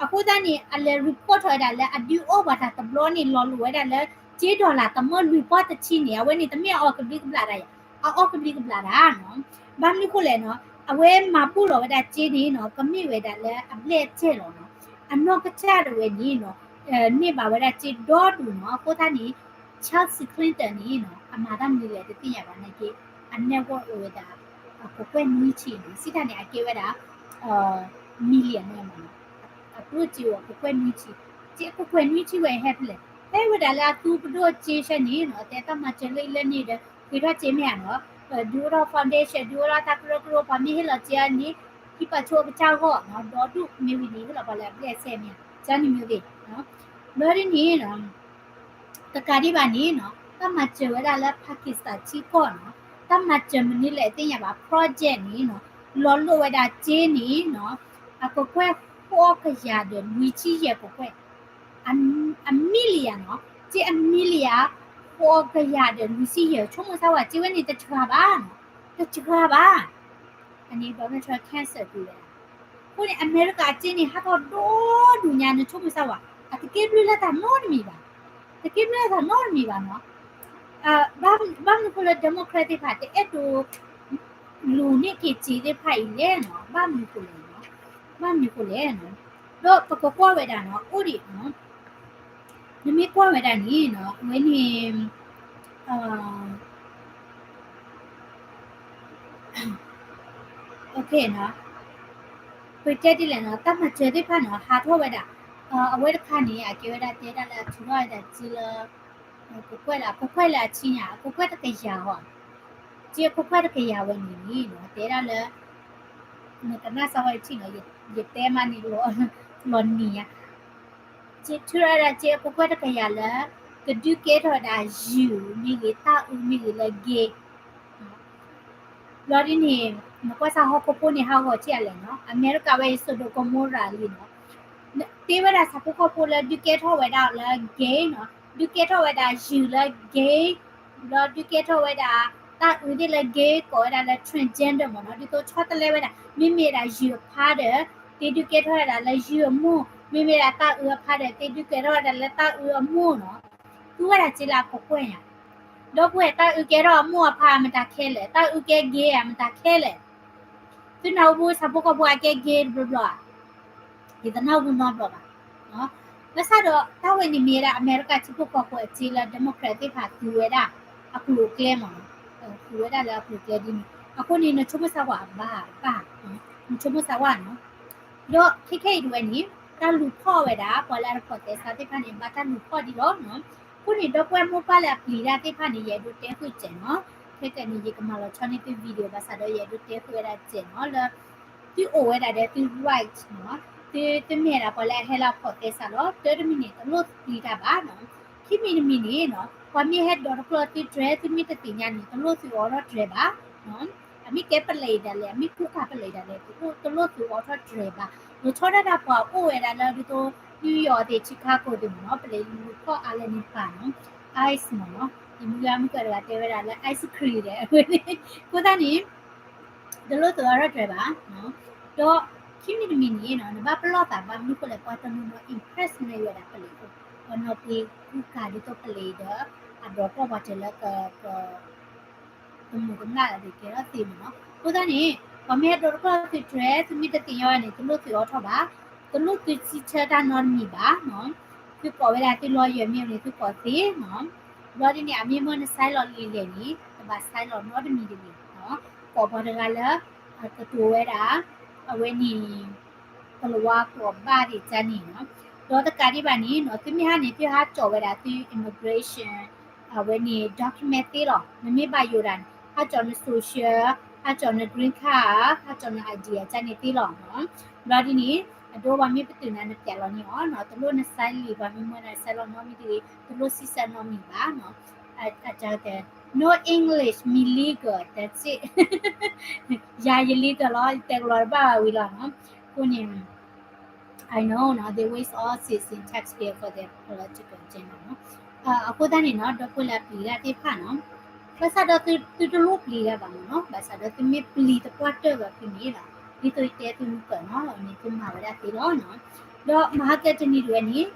အဃိသတးန့ၣ် အလဲၤ report ထီၣ်ဝဲဒၣ်လၢ အဒုးအီၣ်ပှၤတၢ်တဘျီန့ၣ် လီၤလိာ်ဝဲဒၣ်လၢ စ့ dollar တမၢလွံၢ်ပီၢ်တဆံန့ၣ် အဝဲန့ၣ်တမ့ၢ်အအီၣ်ကဘျံးကဘျၣ်တၢ်ဧါ, အအီၣ်ကဘျံးကဘျၣ်တၢ်နီၤ, ဘၣ်မနုၤဃိလဲၣ်နီၤ, အဝဲမၤဘူၣ်လီၤဝဲဒၣ်စ့န့ၣ်နီၤ ကမ့ၢ်ဝဲဒၣ်လၢအဘျဲၣ်အစဲၣ်လီၤနီၤ, အနီၢ်ကစၢ်ဒၣ်ဝဲန့ၣ်နီၤ, န့ၢ်ဘၣ်ဝဲဒၣ်စ့ဒီဒူၣ်နီၤ, အဃိသတးန့ၣ် Chelsea Clinton န့ၣ်နီၤ အမၤတၢ်မနုၤလဲၣ်တသ့ၣ်ညါဘၣ်နာ်က့, အ net worth အိၣ်ဝဲဒၣ် ကကွဲၢ်နွံဆံနီၤ, စံးတၢ်န့ၣ် အကဲဝဲဒၣ် millionaire မ့ၢ်နီၤ, အကျိၣ်စ့အိၣ်ကကွဲၢ်နွံဆံ, စ့အကကွဲၢ်နွံဆံဝဲဟဲဖဲလဲၣ်, ဟဲဝဲဒၣ်လၢအသူပဒိၣ်စ့ဆၢန့ၣ်နီၤ, တဲတၢ်မၤစၢၤလၢအံၤလၢန့ၣ်ဒီး ဃ့ထီၣ်စ့မ့ၢ်ဧါနီၤ, ဒုးအိၣ်ထီၣ် foundation ဒုးအိၣ်ထီၣ်တၢ်ကရၢကရိ ပှၤမ့ၢ်ဟ့ၣ်လီၤစ့အန့ၣ် ဟံးပာ်ဆိအကစၢ်ဂီၢ်နီၤ, ဒီဒူၣ်မ့ၢ်ဝံၤန့ၣ် ဟ့ၣ်လီၤပှၤလၢအဘျဲၣ်အစဲမ့ၢ်ဧါ, ကန့ၣ်မ့ၢ်ဂ့ၤ, ဘျီဒ်န့ၣ်နီၤ တကးဒံးဘၣ်န့ၣ်နီၤ, တၢ်မၤစၢၤဝဲဒၣ်လၢ Pakistan ထံကီၢ်နီၤ, တၢ်မၤစၢၤမနုၤလဲၣ်သ့ၣ်ညါဘၣ် project န့ၣ်နီၤ, လီၤလိာ်ဝဲဒၣ်စ့န့ၣ်နီၤ, အကကွဲၢ်ဃိးကယၤဒီး လွံၢ်ဆံယဲၢ်ကကွဲၢ်, အ million နီၤ, စ့အ million ဃိးကယၤဒီး လွံၢ်ဆံယဲၢ်, ဆိကမိၣ်ဆါဝဲ စ့ဝဲန့ၣ်တစှၤဘၣ်, တစှၤဘၣ် အန့ၣ် Donald Trump cancel ကွံာ်ဝဲဒၣ်, အဃိန့ၣ် အမဲရကၤအစ့န့ၣ် ဟးထီၣ်ဒိၣ်ဒိၣ်ညါ နဆိကမိၣ်ဆါဝဲ, အတကဲဘျုးလၢတၢ်နီတမံၤဘၣ်, တကဲဘျုးလၢတၢ်နီတမံၤဘၣ်နီၤ, ဘၣ်မနုၤအဃိလၢ Democrat သ့ၣ်တဖၣ် တအဲၣ်ဒိး လူၤန့ၢ်က့ၤစ့သ့ၣ်တဖၣ်အံၤလဲၣ်နီၤ, ဘၣ်မနုၤအဃိလဲၣ်, ဘၣ်မနုၤအဃိလဲၣ်နီၤ, ဒီးပကကွၢ်ဝဲဒၣ်နီၤ, အိၣ်ဒံးနီၤ, နမ့ၢ်ကွၢ်ဝဲဒၣ်န့ၣ်နီၤ, အဝဲန့ၣ် ပတဲဒ်လဲၣ်နီၤ, တၢ်မၤစၢၤသ့ၣ်တဖၣ်နီၤ ဟးထီၣ်ဝဲဒၣ်, အဝဲတခါန့ၣ် အကဲဝဲဒၣ်တဲဒၣ်လၢအထုးထီၣ်ဝဲဒၣ်စ့လၢ ကကွဲၢ်လၢ အကကွဲၢ်လၢအဆံညါ အကကွဲၢ်တကယၤဟီ, စ့အကကွဲၢ်တကယၤဝဲန့ၣ်နီၤ တဲဒၣ်လၢ နကနၣ်စၢ်ဝဲတထံၣ်နီၤ, ယတဲမးန့ၣ် လီၤနံၤညါ, စ့ထုးထီၣ်ဝဲဒၣ်စ့အကကွဲၢ်တကယၤလၢ ကဒုးကဲထီၣ်ဝဲဒၣ်ယုၢ်မ့ၢ်ဂ့ၤ တၢ်အုးမ့ၢ်ဂ့ၤလၢ gay ဘျီဒ်န့ၣ် နကွၢ်စၢ်ဟီၣ်ခိၣ်ဖိန့ၣ် ဟးဂီၤထံၣ်အလဲၣ်နီၤ, အမဲရကၤဝဲအံၤ စိဒိၣ်ကမိရၤလံနီၤ, တ့ဝဲဒၣ်ဆၣ်ဖိကီၢ်ဖိလၢဒုးကဲထီၣ်ဝဲဒၣ်လၢ gay နီၤ, ဒုးကဲထီၣ်ဝဲဒၣ်ယုၢ်လၢ gay, ဘျီဒုးကဲထီၣ်ဝဲဒၣ် တၢ်အုးသ့ၣ်လၢ gay ကိးဝဲဒၣ်လၢ transgender မ့ၢ်နီၤ, ဒ်သိးဆီတလဲဝဲဒၣ် မ့မ့ၢ်ဒၣ်ယုၢ်အဖါဒီး သ့ဒုးကဲထီၣ်ဝဲဒၣ်လၢယုၢ်အမိၢ်, မ့မ့ၢ်ဒၣ်တၢ်အုးအဖါဒီး သ့ဒုးကဲထီၣ်ဝဲဒၣ်လၢတၢ်အုးအမိၢ်နီၤ, သူဝဲဒၣ်စ့လၢအကကွဲၢ်ညါ ဒီပုၢ်ဝဲၢ် တၢ်အုးကဲထီၣ်အမိၢ်အဖါမတၤခဲလၢာ်, တၢ်အုးကဲ gay ဧါ မတၤခဲလၢာ်, သုနၢ်ဟူပူၤ ဆၣ်ဖိကီၢ်ဖိအကဲ gay တဘျီဘျီဧါ, ယတနၢ်ဟူနီတဘျီဘၣ်. ဘၣ်ဆၣ်ဒီးတၢ်ဝဲန့ၣ်မ့ၢ်ဝဲဒၣ် အမဲရကၤထံဖိကီၢ်ဖိအစ့လၢ Democrat သ့ၣ်တဖၣ်သူဝဲဒၣ် အကျိၤအကျဲမ့ၢ်နီၤ, သူဝဲဒၣ်လၢအကျိၤအကျဲဒ်န့ၣ်, အဃိန့ၣ် နဆိကမိၣ်ဆၣ်ဝဲအဘၣ်ဘၣ်, နဆိကမိၣ်ဆၣ်ဝဲနီၤ, ဒီးခဲခဲအံၤတဝဲန့ၣ် တၢ်လူၤဖီၣ်ဝဲဒၣ် ပှၤလၢအတဖိးသဲစးသ့ၣ်တဖၣ်န့ၣ် ဘၣ်တၢ်လူၤဖီၣ်ဒံးလီၤနီၤ. အဃိန့ၣ် ဒီပုၢ်ဝဲၢ်မိၢ်ပၢ်လၢအပျံၤတၢ်သ့ၣ်တဖၣ်န့ၣ် ယအဲၣ်ဒိးတဲဃုာ်စဲးနီၤ, ခဲကနံၣ်အံၤ ယကမၤလီၤဆီန့ၢ်သု video ဘၣ်ဆၣ်ဒီး ယအဲၣ်ဒိးတဲဃုာ်ဝဲဒၣ်စဲးနီၤ လၢ သုအိၣ်ဝဲဒၣ်ဒီးသု right နီၤ, သု သုမ့ၢ်ဝဲဒၣ်ပှၤလၢအဟဲလၢအဖိးသဲစးလီၤ. တၢ်တမံၤန့ၣ် တလိၣ်ပျံၤတၢ်ဘၣ်နီၤ. ခံမံၤတမံၤန့ၣ်နီၤ ပှၤမ့ၢ်ဟဲဒိးတကျီၢ်သုတြဲၤ သုမ့ၢ်တသ့ၣ်ညါန့ၣ် တလိၣ်သုအိးထီၣ်တြဲၤဘၣ်နီၤ. အမ့ၢ်ကဲပလံးဒၣ်လဲာ် အမ့ၢ်ကူကၤပလံးဒၣ်လဲာ် တလိၣ် တလိၣ်သုအိးထီၣ်တြဲၤဘၣ်. လီၤဆီဒၣ်တၢ်ပှၤအိၣ်ဝဲဒၣ်လၢဒ်သိး New York သ့ၣ် Chicago သ့ၣ်မ့ၢ်နီၤ ပလံးလူၤဖီၣ်အါလၢန့ၣ်ပၢ်နီၤ ice မ့ၢ်နီၤ. ယမုၢ်ဂၤမုၢ်ကၢၢ်တဂၤတဲဝဲဒၣ်လၢ ice cream ဒဲး အဝဲန့ၣ် အဃိသတးန့ၣ် တလိၣ်သုအိးထီၣ်တြဲၤဘၣ်နီၤ. ဒီးခံမံၤတမံၤန့ၣ်နီၤ နဘၣ်ပလီၢ်သးဘၣ်မနုၤဃိလဲၣ် ပှၤတနီၤနီၤ impress န့ၢ်ဝဲဒၣ်ပလံးအဃိ ပှၤနီၣ်ပှ့ၤကူကၤဒ်သိးပလံးဒီး အဒိးတီၢ်ပှၤတၢ်လၢက က ကမူၤကမျၢၢ်ဒီးကဲထီၣ်သ့မ့ၢ်နီၤ. အဃိသတးန့ၣ် ပှၤမ့ၢ်ဟဲဒိးတကျီၢ်သုတြဲၤ သုမ့ၢ်တသ့ၣ်ညါဘၣ်န့ၣ် တလိၣ်သုအိးထီၣ်ဘၣ်, တလိၣ်သုစံးဆၢတၢ်နီတမံၤဘၣ်နီၤ. သုကိးဝဲဒၣ်သု lawyer မ့ၢ်အိၣ်န့ၣ် သုကိးသ့နီၤ. ဘျီဒ်န့ၣ် အမ့ၢ်မ့ၢ်န sign လီၤလံာ်လဲၣ်န့ၣ် တဘၣ် sign လီၤနီတမံၤတဂ့ၤနီၤ. ကိးပှၤတဂၤလၢ ကတိၤဝဲဒၣ် အဝဲန့ၣ် ကလၤဝါကိးဘၣ်ဒံးကန့ၣ်နီၤ. ဒီးတကးဒံးဘၣ်န့ၣ်နီၤ သုမ့ၢ်ဟးန့ၣ် သုဟးကၠီၣ်ဝဲဒၣ်သု immigration အဝဲန့ၣ် document သ့လီၤ. နမ့ၢ်ဘၣ်ယိၣ်ဒၣ်န့ၣ် ဟးကၠီၣ်န social, ဟးကၠီၣ်န green card, ဟးကၠီၣ်န I D အကန့ၣ်သ့လီၤနီၤ. ဘျီဒ်န့ၣ် အဒိပှၤမ့ၢ်ပတုာ်နၤ နပျးလီၤန့ၢ်အီၤနီၤ. တလိၣ်န sign လံာ် ပှၤမ့ၢ်မၢနၤ sign လီၤနီတမံၤတဂ့ၤ, တလိၣ်စံးဆၢနီတမံၤဘၣ်နီၤ. အကတဲ no English, me legal, that's it. ယၤယ legal လီၤ, ယတဲကလီၤတဘၣ်ဘၣ်ဝံၤလီၤနီၤ. အဃိန့ၣ် I know နီၤ they waste all citizen taxpayer for their political agenda နီၤ. အဃိသတးန့ၣ်နီၤ ဒီပုၢ်ဝဲၢ်လၢအပျံၤတၢ်သ့ၣ်တဖၣ်နီၤ ဘၣ်ဆၣ်ဒီးသုတလိၣ်ပျံၤတၢ်ဘၣ်မ့ၢ်နီၤ, ဘၣ်ဆၣ်ဒီးသုမ့ၢ်ပျံၤသပှၢ်တၢၢ်ဘၣ်ဖဲန့ၣ်ဒီး ဒ်သိးယတဲသုမုၢ်ကၢၢ်နီၤ န့ၣ်သုမၤဝဲဒၣ်သ့လီၤနီၤ. ဒီးမဟါကတနံၤတဝဲန့ၣ်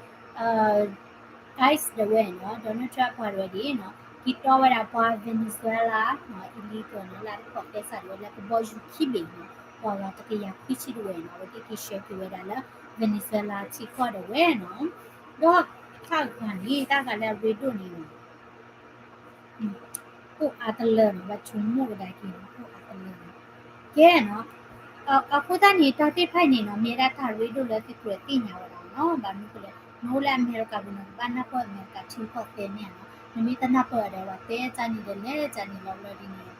ICE ဒၣ်ဝဲနီၤ Donald Trump ပှၤတဝဲဒၣ်နီၤ က့ၤတီဝဲဒၣ်ပှၤ Venezuela နီၤ illegal နီၤ လၢတဖိးသဲစးဒၣ်ဝဲလၢကဘီယူၤခံဘ့ၣ်နီၤ ပှၤဂၤတကယၤခွံဆံဒၣ်ဝဲနီၤ အဝဲသ့ၣ်က့ၤဆှၢက့ၤဝဲဒၣ်လၢ Venezuela ထံကီၢ်ဒၣ်ဝဲနီၤ. ဒီးတၢ်ဂၤန့ၣ် တၢ်ဂၤလၢအရ့ဒိၣ်န့ၣ်နီၤ အိၣ်အါတလၢနီၤ ဘၣ်ဆိကမိၣ်ကဒါက့ၤနီၤ အိၣ်အါတလၢနီၤ ကဲနီၤ အဃိသတးန့ၣ် တၢ်သ့ၣ်တဖၣ်အံၤန့ၣ်နီၤ မ့ၢ်ဝဲဒၣ်တၢ်ရ့ဒိၣ်လၢသုကြၢးသ့ၣ်ညါဝဲဒၣ်နီၤ ဘၣ်မနုၤဃိလဲၣ် နအိၣ်လၢအမဲရကၤပူၤန့ၣ် နကဘၣ်နၢ်ပၢၢ်အမဲရကၤထံကီၢ်သ့မ့ၢ်ဧါနီၤ. နမ့ၢ်တနၢ်ပၢၢ်ဒီး ပှၤတဲကန့ၣ်ဒီး လဲၤကန့ၣ်လီၤဘျီဒ်န့ၣ်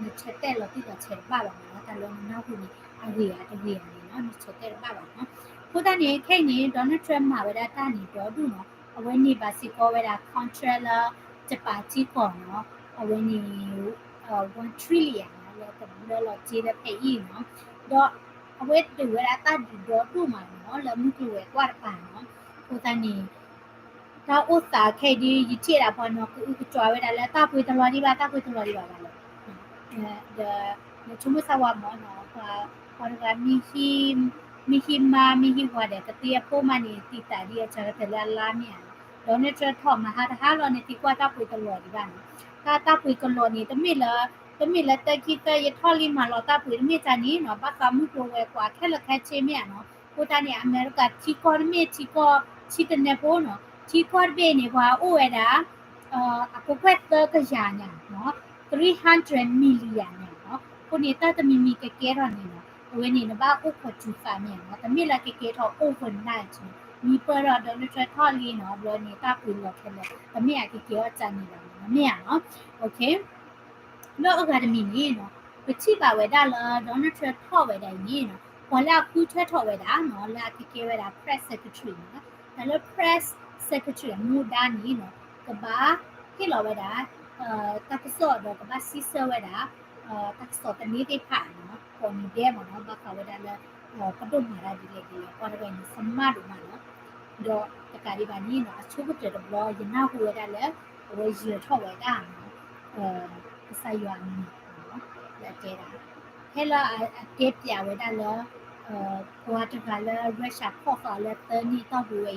နဆၢတဲာ်လီၤတံၢ်လီၤဆဲးတဘၣ်ဘၣ်မ့ၢ်နီၤ. တၢ်လၢနနၢ်ဟူန့ၣ် အဂ့ၤဧါတဂ့ၤဧါန့ၣ်နီၤ နဆၢတဲာ်တဘၣ်ဘၣ်နီၤ. အဃိသတးန့ၣ် ခဲအံၤန့ၣ် Donald Trump မၤဝဲဒၣ်တၢ်န့ၣ်ဒီဒူၣ်နီၤ. အဝဲန့ၢ်ဘၣ်စ့ၢ်ကီးဝဲဒၣ် contract လၢ Japan ထံကီၢ်နီၤ. အဝဲန့ၣ် one trillion နီၤ လၢတဘျၢလီၤစ့လၢဖဲအံၤနီၤ. ဒီးအဝဲဒုးဝဲဒၣ်တၢ်ဒုးဒီဒူၣ်မးနီၤ လၢမုၢ်ကျိၤဝဲၤကွာ်တကပၤနီၤ. အဃိသတးန့ၣ် တၢ်အိၣ်သးခဲအံၤဒ် ယထံၣ်ဒၣ်ပှၤနီၤ ကအုကကွဲဝဲဒၣ်လၢတၢ်ပှ့ၤတလီၤဒံးဘၣ် တၢ်ပှ့ၤတလီၤဒံးဘၣ်ဘၣ်လီၤ. ဒီး နဆိကမိၣ်စၢ်ဝါမ့ၢ်နီၤ ပှၤတဂၤ မ့ၢ်ဟံးမါ မ့ၢ်ဟံးဝၤဒီး ကသ့အဖိမးန့ၣ် သံသးဒ်အစှၤကတၢၢ်လၢအလါမ့ၢ်ဧါ. Donald Trump ထီၣ်မၤဟါတဟါလီၤန့ၣ် သံကွၢ်တၢ်ပှ့ၤတလီၤဒံးဘၣ်နီၤ. တၢ်တၢ်ပှ့ၤကလီၤန့ၣ် တမ့ၢ်လၢ တမ့ၢ်လၢတၢ်ခံသၢ ယထီၣ်လံမၤလီၤတၢ်ပှ့ၤ တမ့ၢ်တၢ်န့ၣ်နီၤ ဘၣ်ဃးမုၢ်ကျိၤဝဲၤကွာ်ခဲလၢာ်ခဲဆ့မ့ၢ်ဧါနီၤ. အဃိသတးန့ၣ် အမဲရကၤထံကီၢ်တမ့ၢ်ထံကီၢ် ဆံတနဲဖိနီၤ. ထံကီၢ်တဘ့ၣ်န့ၣ် ပှၤအိၣ်ဝဲဒၣ် အကကွဲၢ်သၢကယၤညါနီၤ three hundred million ညါနီၤ. အဃိန့ၣ် တၢ်တမံၤမံၤကကဲထီၣ်န့ၣ်နီၤ အဝဲန့ၣ် နဘၣ်အိၣ်ခိးစူၤသးမ့ၢ်ဧါနီၤ. တမ့ၢ်လၢကကဲထီၣ် overnight နီၤ. မ့ၢ်ပၢၢ်ဒီး Donald Trump ထီၣ်လံနီၤ ဘျီန့ၣ် တၢ်ပှ့ၤလီၤခဲလၢာ် တမ့ၢ်အကကဲထီၣ်တၢ်န့ၣ်ဘၣ်နီၤ မ့ၢ်ဧါနီၤ. လၢအဂၤတမံၤန့ၣ်နီၤ ပထံၣ်ဘၣ်ဝဲဒၣ်လၢ Donald Trump ထီၣ်ဝဲဒၣ်အံၤန့ၣ်နီၤ ပှၤလၢအဃုထၢထီၣ်ဝဲဒၣ်နီၤ လၢအကကဲဝဲဒၣ် press secretary နီၤ. တၢ်လၢ press secretary အမူဒါန့ၣ်နီၤ ကဘၣ်ဟ့ၣ်လီၤဝဲဒၣ် တၢ်ကစီၣ်ဒီးကဘၣ်စံးဆၢဝဲဒၣ် တၢ်ကစီၣ်သန့သ့ၣ်တဖၣ်နီၤ ကိးနံၤဒဲးမ့ၢ်နီၤ ဘၣ်ဃးဝဲဒၣ်လၢ ပဒိၣ်မၤတၢ်ဒ်လဲၣ်ဒ်လဲၣ် ပှၤတဂၤန့ၣ် သမၣ်ဒိၣ်မးနီၤ. ဒီးတကးဒံးဘၣ်န့ၣ်နီၤ အဆိကတၢၢ်တဘျီ ယနၢ်ဟူဝဲဒၣ်လၢ အဝဲယၢၤထီၣ်ဝဲဒၣ်နီၤ ကစၢ်ယွၤအမံၤနီၤ လၢအတဲဒၣ် ဖဲလၢအတဲပျးဝဲဒၣ်လၢ ပှၤတဂၤလၢ Russia ဖီၣ်ဃာ်လၢသၢနံၣ်တီၢ်ပူၤဝဲ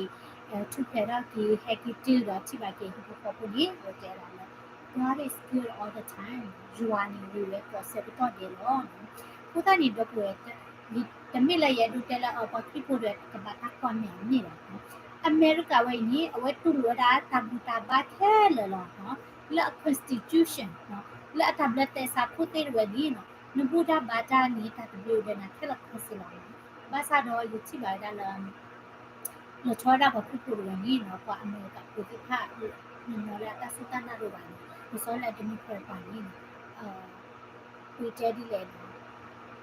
အံၤ ထူၣ်ဖျဲးထီၣ်က့ၤ ဟဲက့ၤတုၤဒီးထံၣ်ဘၣ်က့ၤဟံၣ်ဖိဃီဖိန့ၣ် အဝဲတဲဒၣ်လၢ God is good all the time ယွၤန့ၣ်ဂ့ၤဝဲကိးဆၢကတီၢ်ဒဲးလီၤ. အဃိသတးန့ၣ် ဒီပုၢ်ဝဲၢ် တမ့ၢ်လၢယအဲၣ်ဒိးတဲလၢ ပှၤခရံာ်ဖိဒီးကဘၣ်တၢ်ကွၢ်မဲာ်အီၤမ့ၢ်ဘၣ်. အမဲရကၤဝဲအံၤန့ၣ် အဝဲတူၢ်လိာ်ဝဲဒၣ်တၢ်ဘူၣ်တၢ်ဘါခဲလၢာ်လီၤ. လၢအ constitution လၢအတၢ်ဘျၢသဲစးခိၣ်သ့ၣ်တဝဲန့ၣ် နဘူၣ်တၢ်ဘါတၢ်န့ၣ် တၢ်သဘျ့အိၣ်ဒီးနၤခဲလၢာ်ခဲဆ့လီၤ. ဘၣ်ဆၣ်ဒီးယထံၣ်ဘၣ်ဝဲဒၣ်လၢ လီၤဆီဒၣ်ပှၤခရံာ်ဖိတဂၤန့ၣ်နီၤ ပှၤအမဲရကၤဖိသ့ၣ်တဖၣ် မ့ၢ်နီၤလၢအတၢ်စူၢ်တၢ်နာ်တအိၣ်ဘၣ်န့ၣ် လီၤဆီလၢ Democrat ပှၤန့ၣ်နီၤ ပတဲဒ်လဲၣ်နီၤ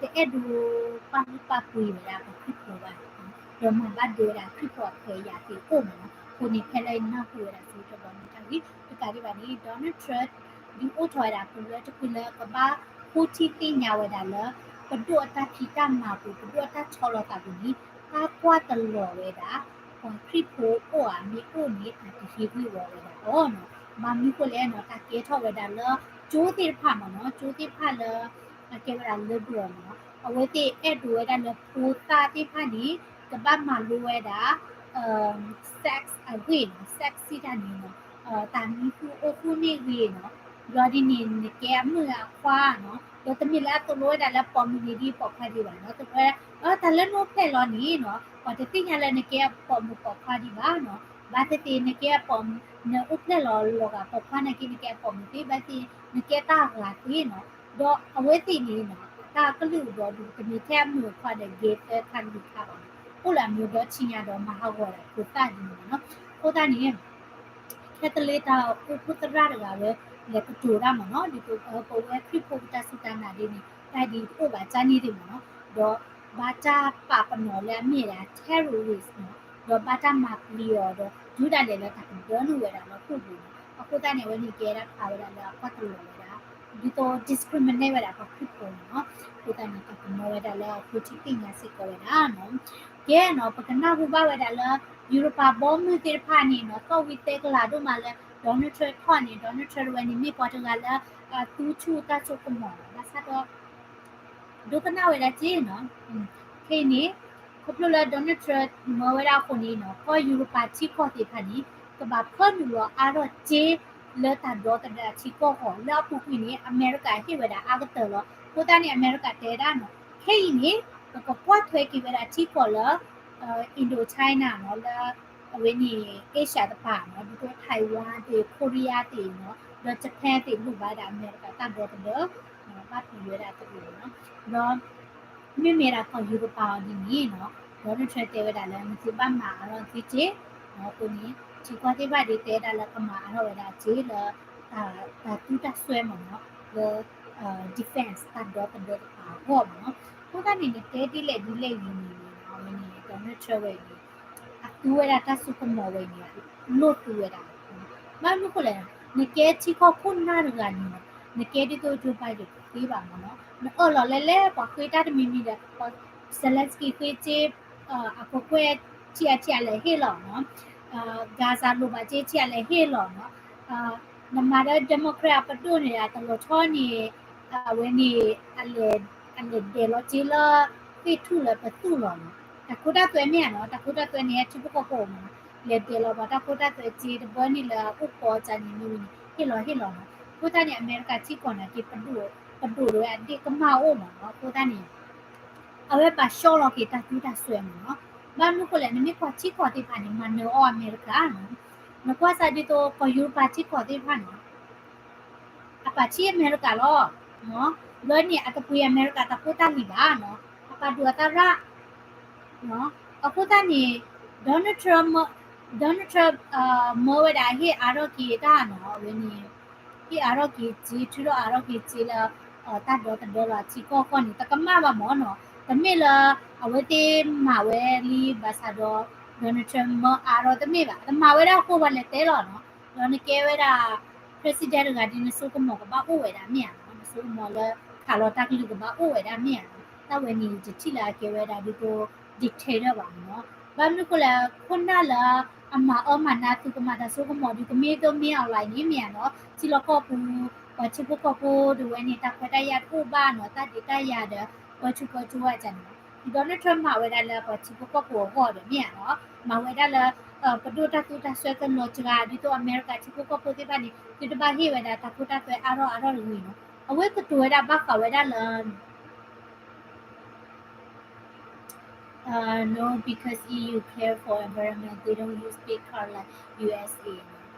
တအဲၣ်ဒိးပာ်လုၢ်ပာ်ပှ့ၤဝဲဒၣ်ပှၤခရံာ်ဖိဘၣ် ဒီးမၤဘၣ်ဒိဝဲဒၣ်ခရံာ်ဖိအခွဲးအယာ်သ့ၣ်အိၣ်မ့ၢ်နီၤ အဃိန့ၣ် ဖဲလၢယနၢ်ဟူဝဲဒၣ်ဆၢကတီၢ်ဘျီန့ၣ်တၢ်ဂ့ၢ် တကးဒံးဘၣ်န့ၣ် Donald Trump ဒုးအိၣ်ထီၣ်ဝဲဒၣ်ပလၢတဖုလၢကဘၣ်ဃိထံသ့ၣ်ညါဝဲဒၣ်လၢ ပဒိၣ်အတၢ်ဖံးတၢ်မၤပူၤ ပဒိၣ်အတၢ်ဆီလီၤသးပူၤန့ၣ် တၢ်ကွၢ်တလီၤဝဲဒၣ် ပှၤခရံာ်ဖိအိၣ်ဧါမ့ၢ်အိၣ်န့ၣ် တၢ်တဟ့ၣ်ဂံၢ်ဝီဝဲဒၣ်အီၤနီၤ ဘၣ်မနုၤဃိလဲၣ်နီၤ တၢ်ကဲထီၣ်ဝဲဒၣ်လၢ ကၠိသ့ၣ်တဖၣ်မ့ၢ်နီၤ ကၠိသ့ၣ်တဖၣ်လၢ အကဲဝဲဒၣ်လၢပှဲၤမ့ၢ်နီၤ အဝဲသ့ၣ်အဲၣ်ဒိးဝဲဒၣ်လၢဖိသၣ်သ့ၣ်တဖၣ်န့ၣ် ကဘၣ်မၤလိဝဲဒၣ် sex အဂ့ၢ်နီၤ sex စံးတၢ်န့ၣ်နီၤ တၢ်မံဃုာ်အိၣ်ဃုာ်မ့ၢ်ဂ့ၤနီၤ ဘျီဒ်န့ၣ် နကဲအမုၣ်အခွါနီၤ ဒီးတမ့ၢ်လၢအသိၣ်လိဝဲဒၣ်လၢပိာ်မုၣ်န့ၣ်ဒ်ပိာ်ခွါဒံးဘၣ်နီၤ သိၣ်လိဝဲဒၣ် တၢ်လၢနအိၣ်ဖျဲၣ်လီၤန့ၣ်နီၤ ပှၤတသ့ၣ်ညါလၢနကဲပိာ်မုၣ်ပိာ်ခွါဒံးဘၣ်နီၤ ဘၣ်သ့ၣ်သ့ၣ် နကဲအပိာ်မုၣ် နအိၣ်ဖျဲၣ်လီၤလီၤဂာ်ပိာ်ခွါနာ်က့ နကဲအပိာ်မုၣ်သ့ ဘၣ်သ့ၣ် နကဲတၢ်ဂၤသ့နီၤ ဒီးအဝဲသ့ၣ်န့ၣ်နီၤ တၢ်ကလုၢ်ဒီးဒုးတမ့ၢ်ထဲအမုၣ်အခွါဒီး gay သၢခါလွံၢ်ခါဘၣ်နီၤ အိၣ်လၢအမံၤဒီးဆံညါဒီးမၤဟးဂီၤဒၣ်ဖိသၣ်ဒ်န့ၣ်မ့ၢ်နီၤ အဃိသတးန့ၣ် Catholic တၢ်အိၣ်ဖှိၣ်သရၣ်တဂၤဝဲ လဲၤကတိၤတၢ်မ့ၢ်နီၤ ဒ်သိးပဝဲခရံာ်ဖိပတၢ်စူၢ်တၢ်နာ်ဒ်န့ၣ် တၢ်ဒ်တအိၣ်ဘၣ်ကန့ၣ်သ့ၣ်မ့ၢ်နီၤ ဒီးဘၣ်တၢ်ပာ်ပနီၣ်လၢအမ့ၢ်ဒၣ် terrorist နီၤ ဒီးဘၣ်တၢ်မၤပျံၤအီၤဒီး တုၤဒၣ်လဲာ်လၢတၢ်ကဒၢနုာ်ဝဲဒၣ်လၢဟီၣ်ခိၣ်ပူၤန့ၣ် အဃိသတးန့ၣ် အဝဲန့ၣ်ကဲဒၣ်ဖးဝဲဒၣ်လၢအကွၢ်တလီၤဝဲဒၣ် ဒ်သိး discriminate ဝဲဒၣ်ပှၤခရံာ်ဖိန့ၣ်နီၤ အဃိသတးန့ၣ် တၢ်ကမၢဝဲဒၣ်လၢအဃိထံသ့ၣ်ညါစ့ၢ်ကီးဝဲဒၣ်နီၤ ကဲနီၤ ပကနၢ်ဟူဘၣ်ဝဲဒၣ်လၢ ယူရပၤဘီမုၢ်သ့ၣ်တဖၣ်န့ၣ်နီၤ သီၣ်ဝံၤသဲကလၤဒိၣ်မးလၢ Donald Trump ထီၣ်န့ၣ် Donald Trump တဝဲန့ၣ် မ့ၢ်ပှၤတဂၤလၢ သူဆူၣ်တၢ်ဆိကမိၣ် ဘၣ်ဆၣ်ဒီး ဒိကနၣ်ဝဲဒၣ်က့နီၤ ခဲအံၤန့ၣ် ခီဖျိလၢ Donald Trump မၢဝဲဒၣ်အဃိန့ၣ်နီၤ ကီၢ်ယူရပၤထံကီၢ်သ့ၣ်တဖၣ်န့ၣ် ကဘၣ်ဖၢနုာ်လီၤအါထီၣ်စ့လၢတၢ်ဒီသဒၢအထံကီၢ်ဃီ လၢအပူၤကွံာ်န့ၣ် အမဲရကၤဟ့ၣ်ဝဲဒၣ်အါကတၢၢ်လီၤ. အဃိသတးန့ၣ် အမဲရကၤတဲဒၣ်နီၤ ခဲအံၤန့ၣ် ပကကွၢ်ထွဲက့ၤဝဲဒၣ်ထံကီၢ်လၢ Indochina နီၤ လၢ အဝဲန့ၣ် Asia တပၤနီၤ ဒ်သိး Taiwan သ့ၣ် Korea သ့ၣ်နီၤ ဒီး Japan သ့ၣ် လိၣ်ဘၣ်ဒၣ်အမဲရကၤတၢ်ဒီသဒၢ ဘၣ်ပျံၤဝဲဒၣ်တအိၣ်နီၤ ဒီး မ့မ့ၢ်ဒၣ်ကီၢ်ယူရပၤအီၤဒ်န့ၣ်နီၤ Donald Trump တဲဝဲဒၣ်လၢ နသုဘၣ်မၤအါထီၣ်သုစ့, အဃိန့ၣ် ထံကီၢ်သ့ၣ်တဖၣ်ဒ်တဲဒၣ်လၢကမၤအါထီၣ်ဝဲဒၣ်စ့လၢ တၢ်သူတၢ်စွဲမ့ၢ်နီၤ လၢ defense တၢ်ဒီသဒၢတပၤအဂီၢ်မ့ၢ်နီၤ. အဃိသတးန့ၣ် နတဲဒ်လဲၣ်ဒ်လဲၣ်အံၤန့ၣ် အဝဲန့ၣ် Donald Trump ဝဲအံၤန့ၣ် အသူဝဲဒၣ်တၢ်စိကမီၤဝဲအံၤန့ၣ် လိၣ်သူဝဲဒၣ် ဘၣ်မနုၤအဃိလဲၣ်, နကဲထံကီၢ်ခိၣ်နၢ်တဂၤန့ၣ် နကဲဒ်သိး Joe Biden တသ့ဘၣ်မ့ၢ်နီၤ. နအၢၣ်လီၤလဲၣ်လဲၣ် ပှၤဃ့တၢ်တမံၤမံၤဒီး Zelensky ဃ့စ့ အကကွဲၢ် ထံအထံအလဲၤဟ့ၣ်လီၤနီၤ, Gaza လိၣ်ဘၣ်စ့ ထံအလဲၤဟ့ၣ်လီၤနီၤ. နမၤဒီး Democrat အပဒိၣ်န့ၣ် တလီၤဆီန့ၣ် အဝဲန့ၣ် အလဲၤဒဲးလီၤစ့လၢ သ့ၣ်ထူၣ်လၢပသူၣ်လီၤနီၤ. တၢ်ခိတၢ်သွဲမ့ၢ်ဧါနီၤ, တၢ်ခိတၢ်သွဲန့ၣ် ဟဲထံဖိကီၢ်ဖိမ့ၢ်နီၤ, လဲၤဒဲးလီၤပှၤတၢ်ခိတၢ်သွဲစ့တဘၣ်န့ၣ်လၢအအိၣ်ကီးကန့ၣ်မ့ၢ်ဝဲန့ၣ် ဟ့ၣ်လီၤဟ့ၣ်လီၤနီၤ. အဃိသတးန့ၣ် အမဲရကၤထံကီၢ်န့ၣ်က့ ပဒိၣ် ပဒိၣ်ဒဝဲအဒ့ၣ်ကမၣ်အိၣ်မ့ၢ်နီၤ. အဃိသတးန့ၣ် အဝဲပာ်ဆှီလီၤက့ၤတၢ်သူတၢ်စွဲမ့ၢ်နီၤ. ဘၣ်မနုၤအဃိလဲၣ်, နမ့ၢ်ကွၢ်ထံကီၢ်သ့ၣ်တဖၣ်န့ၣ် မၤနၢၤအီၤအမဲရကၤနီၤ. နကွၢ်စးဒ်သိး ကီၢ်ယူရပၤထံကီၢ်သ့ၣ်တဖၣ်န့ၣ် အပာ်ထံအမဲရကၤလီၤ. ဘျီန့ၣ် အတပှ့ၤအမဲရကၤတၢ်ဖိတၢ်လံၤဘၣ်နီၤ, အပာ်ဒိၣ်အသးရၣ်. အဃိသတးန့ၣ် Donald Trump, Donald Trump မၢဝဲဒၣ်ဟ့ၣ်အါထီၣ်က့ၤတၢ်နီၤ, အဝဲန့ၣ် ဟ့ၣ်အါထီၣ်က့ၤစ့ ထုးထီၣ်အါထီၣ်က့ၤစ့လၢ တၢ်ဒီသဒၢလီၤထံကီၢ်အဂီၢ်န့ၣ် တကမၣ်ဘၣ်မ့ၢ်နီၤ. တမ့ၢ်လၢ အဝဲသ့ၣ်မၤဝဲလံဘၣ်ဆၣ်ဒီး Donald Trump မၢအါထီၣ်တမ့ၢ်ဘၣ်, တမၤဝဲဒၣ်အဃိပှၤလဲၤတဲလီၤနီၤ. ဒီးနကဲဝဲဒၣ် president တဂၤဒီး နစိကမီၤကဘၣ်အိၣ်ဝဲဒၣ်မ့ၢ်ဧါနီၤ, နစိကမီၤလၢခးလီၤတၢ်ကလုၢ်ကဘၣ်အိၣ်ဝဲဒၣ်မ့ၢ်ဧါနီၤ. တၢ်ဝဲန့ၣ် ယတထံၣ်လၢအကဲဝဲဒၣ်ဒ်သိး dictator ဘၣ်မ့ၢ်နီၤ. ဘၣ်မနုၤအဃိလဲၣ်, ခိၣ်နၢ်လၢအမၤအၢမၤနးသုးကမၤတၢ် စိကမီၤဒုး ကမ့ၢ်ဒိၣ်မ့ၢ်အီၤလၢန့ၣ်မ့ၢ်ဧါနီၤ, ထံလီၢ်ကီၢ်ပူၤ ပှၤထံဖိကီၢ်ဖိဒၣ်ဝဲန့ၣ် တၢ်ခွဲးတၢ်ယာ်တအိၣ်ဘၣ်နီၤ, တၢ်ဒုးတၢ်ယၤဒီး ပၢဆူၣ်ပၢစိးဝဲဒၣ်န့ၣ် Donald Trump မၤဝဲဒၣ်လၢပှၤထံဖိကီၢ်ဖိအဂီၢ်ဒီးမ့ၢ်ဧါနီၤ, မၤဝဲဒၣ်လၢ ပဒိၣ်တၢ်သူတၢ်စွဲကလီၤစှၤ ဒ်သိးအမဲရကၤထံဖိကီၢ်ဖိသ့ၣ်တဖၣ်န့ၣ် သုတဘၣ်ဟ့ၣ်ဝဲဒၣ်တၢ်ခိတၢ်သွဲအါထီၣ်အါထီၣ်တဂ့ၤနီၤ, အဝဲကတိၤဝဲဒၣ်ဘၣ်ဃးဝဲဒၣ်လၢ No, because E U care for environment, they don't use big car like U S A.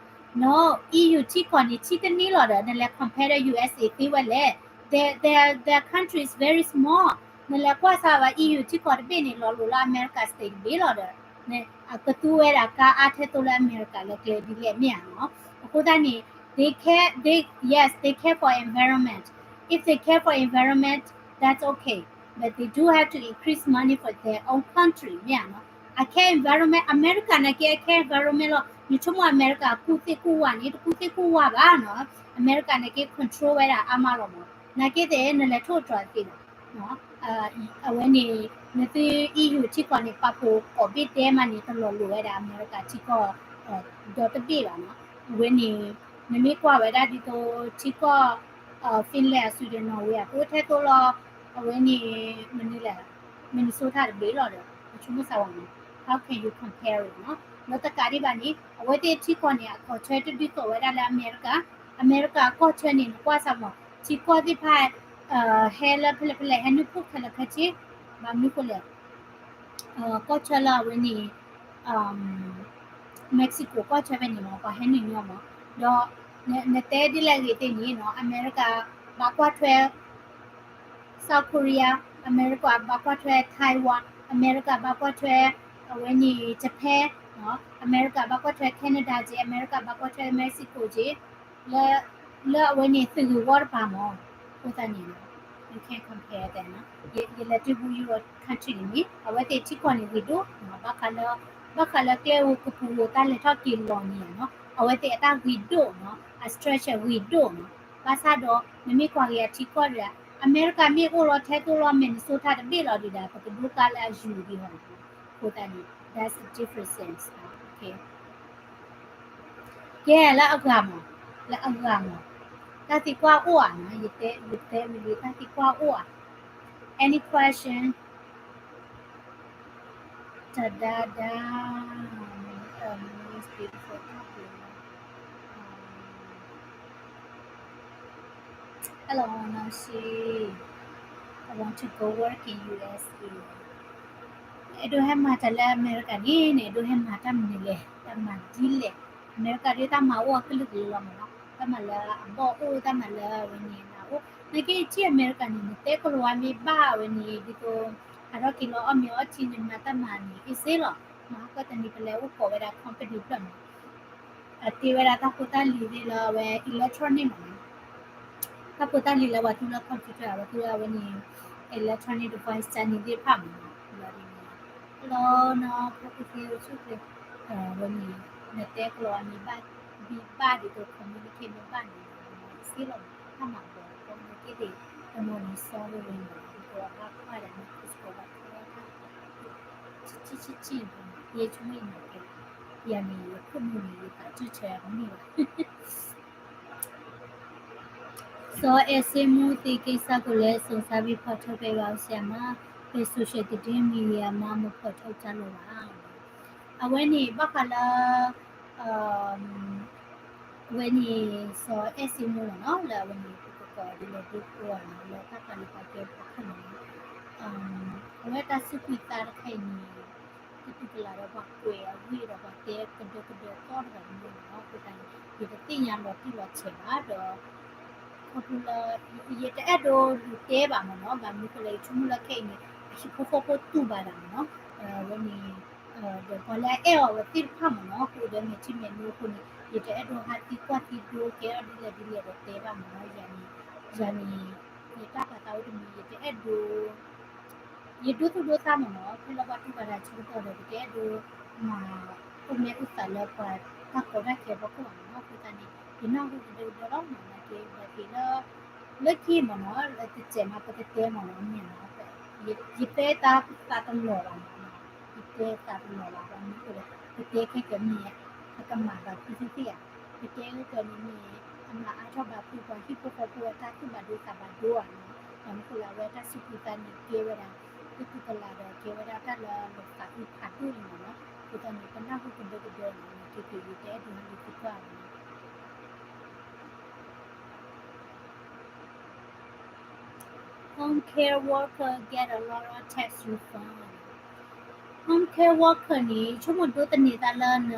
No, E U ထံကီၢ်န့ၣ် ထံတန့ၢ်လီၤဒီး နလဲၤ compare ဒီး U S A သ့ဝဲလဲၣ်. Their, their, their country is very small. နလဲၤကွၢ်စၢ်ဝဲ E U ထံကီၢ်တဘ့ၣ်န့ၣ် လီၤလိၤလၢအမဲရကၤ state တဘ့ၣ်လီၤဒီး ကသူဝဲဒၣ်ကါအါထဲသိးလၢအမဲရကၤလၢကျဲဒ်လဲၣ်မ့ၢ်ဧါနီၤ. အဃိသတးန့ၣ် they care, they, yes, they care for environment. If they care for environment, that's okay. But they do have to increase money for their own country မ့ၢ်ဧါနီၤ. အ care environment အမဲရကၤန့ၣ်က့ အ care environment လီၤ. နဆိကမိၣ်အမဲရကၤကူၣ်သ့ၣ်ကူၣ်ဝါန့ၣ် တကူၣ်သ့ၣ်ကူၣ်ဝါဘၣ်နီၤ. အမဲရကၤန့ၣ်က့ control ဝဲဒၣ်အါမးလီၤမး. နာ်က့သ့ၣ် နလဲၤထိၣ်တြီၤသ့လီၤ. အဝဲန့ၣ် နသု E U ထံကီၢ်န့ၣ် ပာ်ဖှိၣ်ကိးဘ့ၣ်ဒဲးမးန့ၣ် တလီၤလိၤဝဲဒၣ်အမဲရကၤထံကီၢ် ဒီတဘ့ၣ်ဘၣ်နီၤ. အဝဲန့ၣ် နမ့ၢ်ကွၢ်ဝဲဒၣ်ဒ်သိးထံကီၢ် Finland, Sweden, Norway အဃိထဲသိးလီၤ. အဝဲန့ၣ် မနုၤလဲၣ် Minnesota တဘ့ၣ်လီၤဒီး ပဆိကမိၣ်စၢ်ဝဲန့ၣ် how can you compare it နီၤ. လၢတကးဒံးဘၣ်န့ၣ် အဝဲသ့ၣ်ထံကီၢ်န့ၣ် အကီၢ်ဆၢတဒ်သိးဝဲဒၣ်လၢအမဲရကၤ, အမဲရကၤအကီၢ်ဆၢန့ၣ် နကွၢ်စၢ်မး ထံကီၢ်သ့ၣ်တဖၣ် ဟဲလၢဖဲလဲၣ်ဖဲလဲၣ် ဟဲနုာ်ဖှိၣ်ခဲလၢာ်ခဲဆ့, ဘၣ်မနုၤဃိလဲၣ် ကီၢ်ဆၢလၢအဝဲန့ၣ် Mexico ကီၢ်ဆၢဖဲန့ၣ်မး ပှၤဟဲနုာ်ညီမး, ဒီး နတဲဒ်လဲၣ်ဂ့ၤသ့ၣ်န့ၣ်နီၤ အမဲရကၤဘၣ်ကွၢ်ထွဲ South Korea, အမဲရကၤဘၣ်ကွၢ်ထွဲ Taiwan, အမဲရကၤဘၣ်ကွၢ်ထွဲ အဝဲန့ၣ် Japan, အမဲရကၤဘၣ်ကွၢ်ထွဲ Canada က့ အမဲရကၤဘၣ်ကွၢ်ထွဲ Mexico က့ လၢအဝဲန့ၣ်သုးဂ့ၢ်ဝီတပၤမး, အဃိသတးန့ၣ် you can't compare that နီၤ. ယလဲၤတုၤဘူး Europe country န့ၣ်မ့ၢ် အဝဲသ့ၣ်ထံကီၢ်န့ၣ်ဂ့ၤဒိၣ်နီၤ, ဘၣ်ဃးလၢ ဘၣ်ဃးလၢကျဲဧိၤကပူၤဧိၤတၢ်လဲၤထီၣ်က့ၤလီၤန့ၣ်နီၤ အဝဲသ့ၣ်အတၢ်ဂ့ၤဒိၣ်နီၤ, အ structure ဂ့ၤဒိၣ်နီၤ. ဘၣ်ဆၣ်ဒီး နမ့ၢ်ကွၢ်က့ၤအထံကီၢ်ဒီး အမဲရကၤမ့ၢ်အိၣ်လီၤထဲသိးလီၤ Minnesota တဘ့ၣ်လီၤဒုးဒီး ပကဒိကါလၢအယူၤဒံးဟီ အဃိသတးန့ၣ် that's a different sense နီၤ. ကဲလၢအဂၤမး, လၢအဂၤမး, တၢ်သံကွၢ်အိၣ်ဧါနီၤ, ယတဲ, ယတဲဝံၤလံ တၢ်သံကွၢ်အိၣ်ဧါ. Any question? Da da da, um, most beautiful couple. Um, Hello, Nashi. I want to go work in U S A. အဲၣ်ဒိးဟဲမၤတၢ်လၢအမဲရကၤန့ၣ် နအဲၣ်ဒိးဟဲမၤတၢ်မနုၤလဲၣ်, တၢ်မၤဒ်လဲၣ်. အမဲရကၤဒ်တၢ်မၤအိၣ်အကလုာ်ကလုာ်လီၤမးနီၤ, တၢ်မၤလၢအဘီၣ်အိၣ်, တၢ်မၤလၢအဝဲန့ၣ်နအိၣ်. နာ်က့ထံၣ်အမဲရကၤန့ၣ် နတဲကလၤဝါမ့ၢ်ဘၣ်အဝဲန့ၣ် ဒ်သိး ဟးထီၣ်က့ၤလီၤအီၣ်မ့ၤအီထံန့ၣ် မၤတၢ်မၤန့ၣ် easy လီၤ. မ့ၢ်ဟီၣ်ခိၣ်တနံၤပလဲၤအိၣ်ကိးဝဲဒၣ် company ဖျၢၣ်မး, အတ့ဝဲဒၣ်တၢ်ဖိတၢ်လံၤသ့ၣ်လၢအဝဲ electronic မးနီၤ, တၢ်ဖိတၢ်လံၤလၢပှၤသူလၢ computer အဝဲသူလၢအဝဲန့ၣ် electronic device ကန့ၣ်သ့ၣ်တဖၣ်မးနီၤ, လီၤဒ်န့ၣ် လီၤနီၤ ဖိကသ့အိၣ်ဆူၣ်ချ့ အဝဲန့ၣ် နတဲကျိာ်အမံၤဘၣ် မ့ၢ်ဘၣ်ဒ်သိး communicate မ့ၢ်ဘၣ်န့ၣ် easy လီၤမး, တၢ်မၤဘီး communicate သ့ၣ် တနီၤန့ၣ် စီဝဲဝဲမး ဒ်သိးအဘၣ်ကွၢ်ဒီး Microsoft ဘၣ်ထွဲတၢ် ဆံၣ်ဆံၣ်ဆံၣ်ဆံၣ် ယဲၢ်ဆူၣ်မ့ၢ်နီၤကဲ, ယၤန့ၣ် ယခိၣ်နူာ်န့ၣ် ယသးတဆၢမ့ၢ်ဘၣ် စီၤအဲၣ်စ့မူသ့ၣ် ကိစ္စကိုလည်းစုံစမ်းပြီးဖော်ထုတ်ပေးပါဦးဆရာမ, ဘယ် social သတင်း media မှမဖော်ထုတ်ကြလို့ပါ. အဝဲန့ၣ်ဘၣ်ဃးလၢ အဝဲန့ၣ် စီၤအဲၣ်စ့မူလီၤနီၤ လၢအဝဲန့ၣ် ပကကိးဒ်လဲၣ်ဒ်လဲၣ်နီၤ လၢတၢ်ပာ်လုၢ်ပာ်ကဲပခိၣ်န့ၣ် အဝဲတၢ်စူၢ်ကွံာ်သးတခါအံၤန့ၣ် ကသူၣ်ကလာ်ဒီးပှၤကွဲးအဂ့ၢ်ဒီးပှၤတဲကဒၢကဒၢသီတဂၤတမံၤနီၤ အဃိသတးန့ၣ် ယတသ့ၣ်ညါလီၤတံၢ်လီၤဆဲးဘၣ်ဒီး ခီဖျိလၢ ယတအဲၣ်ဒိးလူၤတဲဘၣ်မ့ၢ်နီၤ ဘၣ်မနုၤဃိလဲၣ် ယဆိကမိၣ်လၢခဲအံၤန့ၣ် အဟံၣ်ဖိဃီဖိတူၢ်ဘၣ်ဒၣ်မ့ၢ်နီၤ အဝဲန့ၣ် ဒီးပှၤလၢအအဲၣ်အီၤအဝဲသ့ၣ်တဖၣ်မ့ၢ်နီၤ ဃိဒီးမဲာ်ထံမဲာ်နိအဃိန့ၣ် ယတအဲၣ်ဒိးဟးသံကွၢ်သံဒိကဲထီၣ်ဒ်လဲၣ်ဒ်လဲၣ်ဒီးတဲဘၣ်မ့ၢ်နီၤ ယၤန့ၣ် ယၤန့ၣ် ယတၢ်ပာ်သးအိၣ်တမံၤ ယတအဲၣ်ဒိး ယဒိသူၣ်ဒိသးမ့ၢ်နီၤ ဖဲလၢပှၤတူၢ်ဘၣ်တၢ်ဆၢကတီၢ်ဒီး ပတအဲၣ်ဒိးမၤအိၣ်မဲာ်အိၣ်သးလၢပှၤတၢ်ကီတၢ်ခဲအဖီခိၣ်ဘၣ်မ့ၢ်နီၤ အဃိသတးန့ၣ် ယနၢ်ဟူကဒၢကဒၢလီၤမ့ၢ်နီၤ ကဲဘၣ်က့ၤလၢ လၢခံမ့ၢ်နီၤ လၢတစဲးမးပကတဲမ့ၢ်နီၤ မ့ၢ်နီၤ ယတဲသးသးတလီၤဘၣ်မ့ၢ်နီၤ ယတဲသးတလီၤဘၣ် ဘၣ်မနုၤဃိလဲၣ် ပတဲခဲကမ့ၢ် ပကမၤဘၣ်ဖုသ့ၣ်ဧါ ပတဲဝဲကန့ၣ်မ့ၢ် အမၤအါထီၣ်ဘၣ်ဖုပှၤဟံၣ်ဖိဃီဖိအတၢ်သူၣ်ဘၣ်ဒိသးဘၣ်ဒိဧါနီၤ ဘၣ်မနုၤဃိလဲၣ် အဝဲတၢ်စူၢ်က့ၤသးန့ၣ်ကဲဝဲဒၣ် ကသူၣ်ကလာ်ဒီးကဲဝဲဒၣ်တၢ်လၢလီၤသးအုးဖးဒိၣ်န့ၣ်မ့ၢ်နီၤ အဃိသတးန့ၣ် ပနၢ်ဟူကဒၢကဒၢနီၤ က့ၤက့ၤယတဲဒိးဟးလံၤသံကွၢ်မ့ၢ်နီၤ Home care worker get a lot of tax refund. Home care worker န့ၣ် ဆိကမိၣ်ဒိးသန့ၤသးလၢန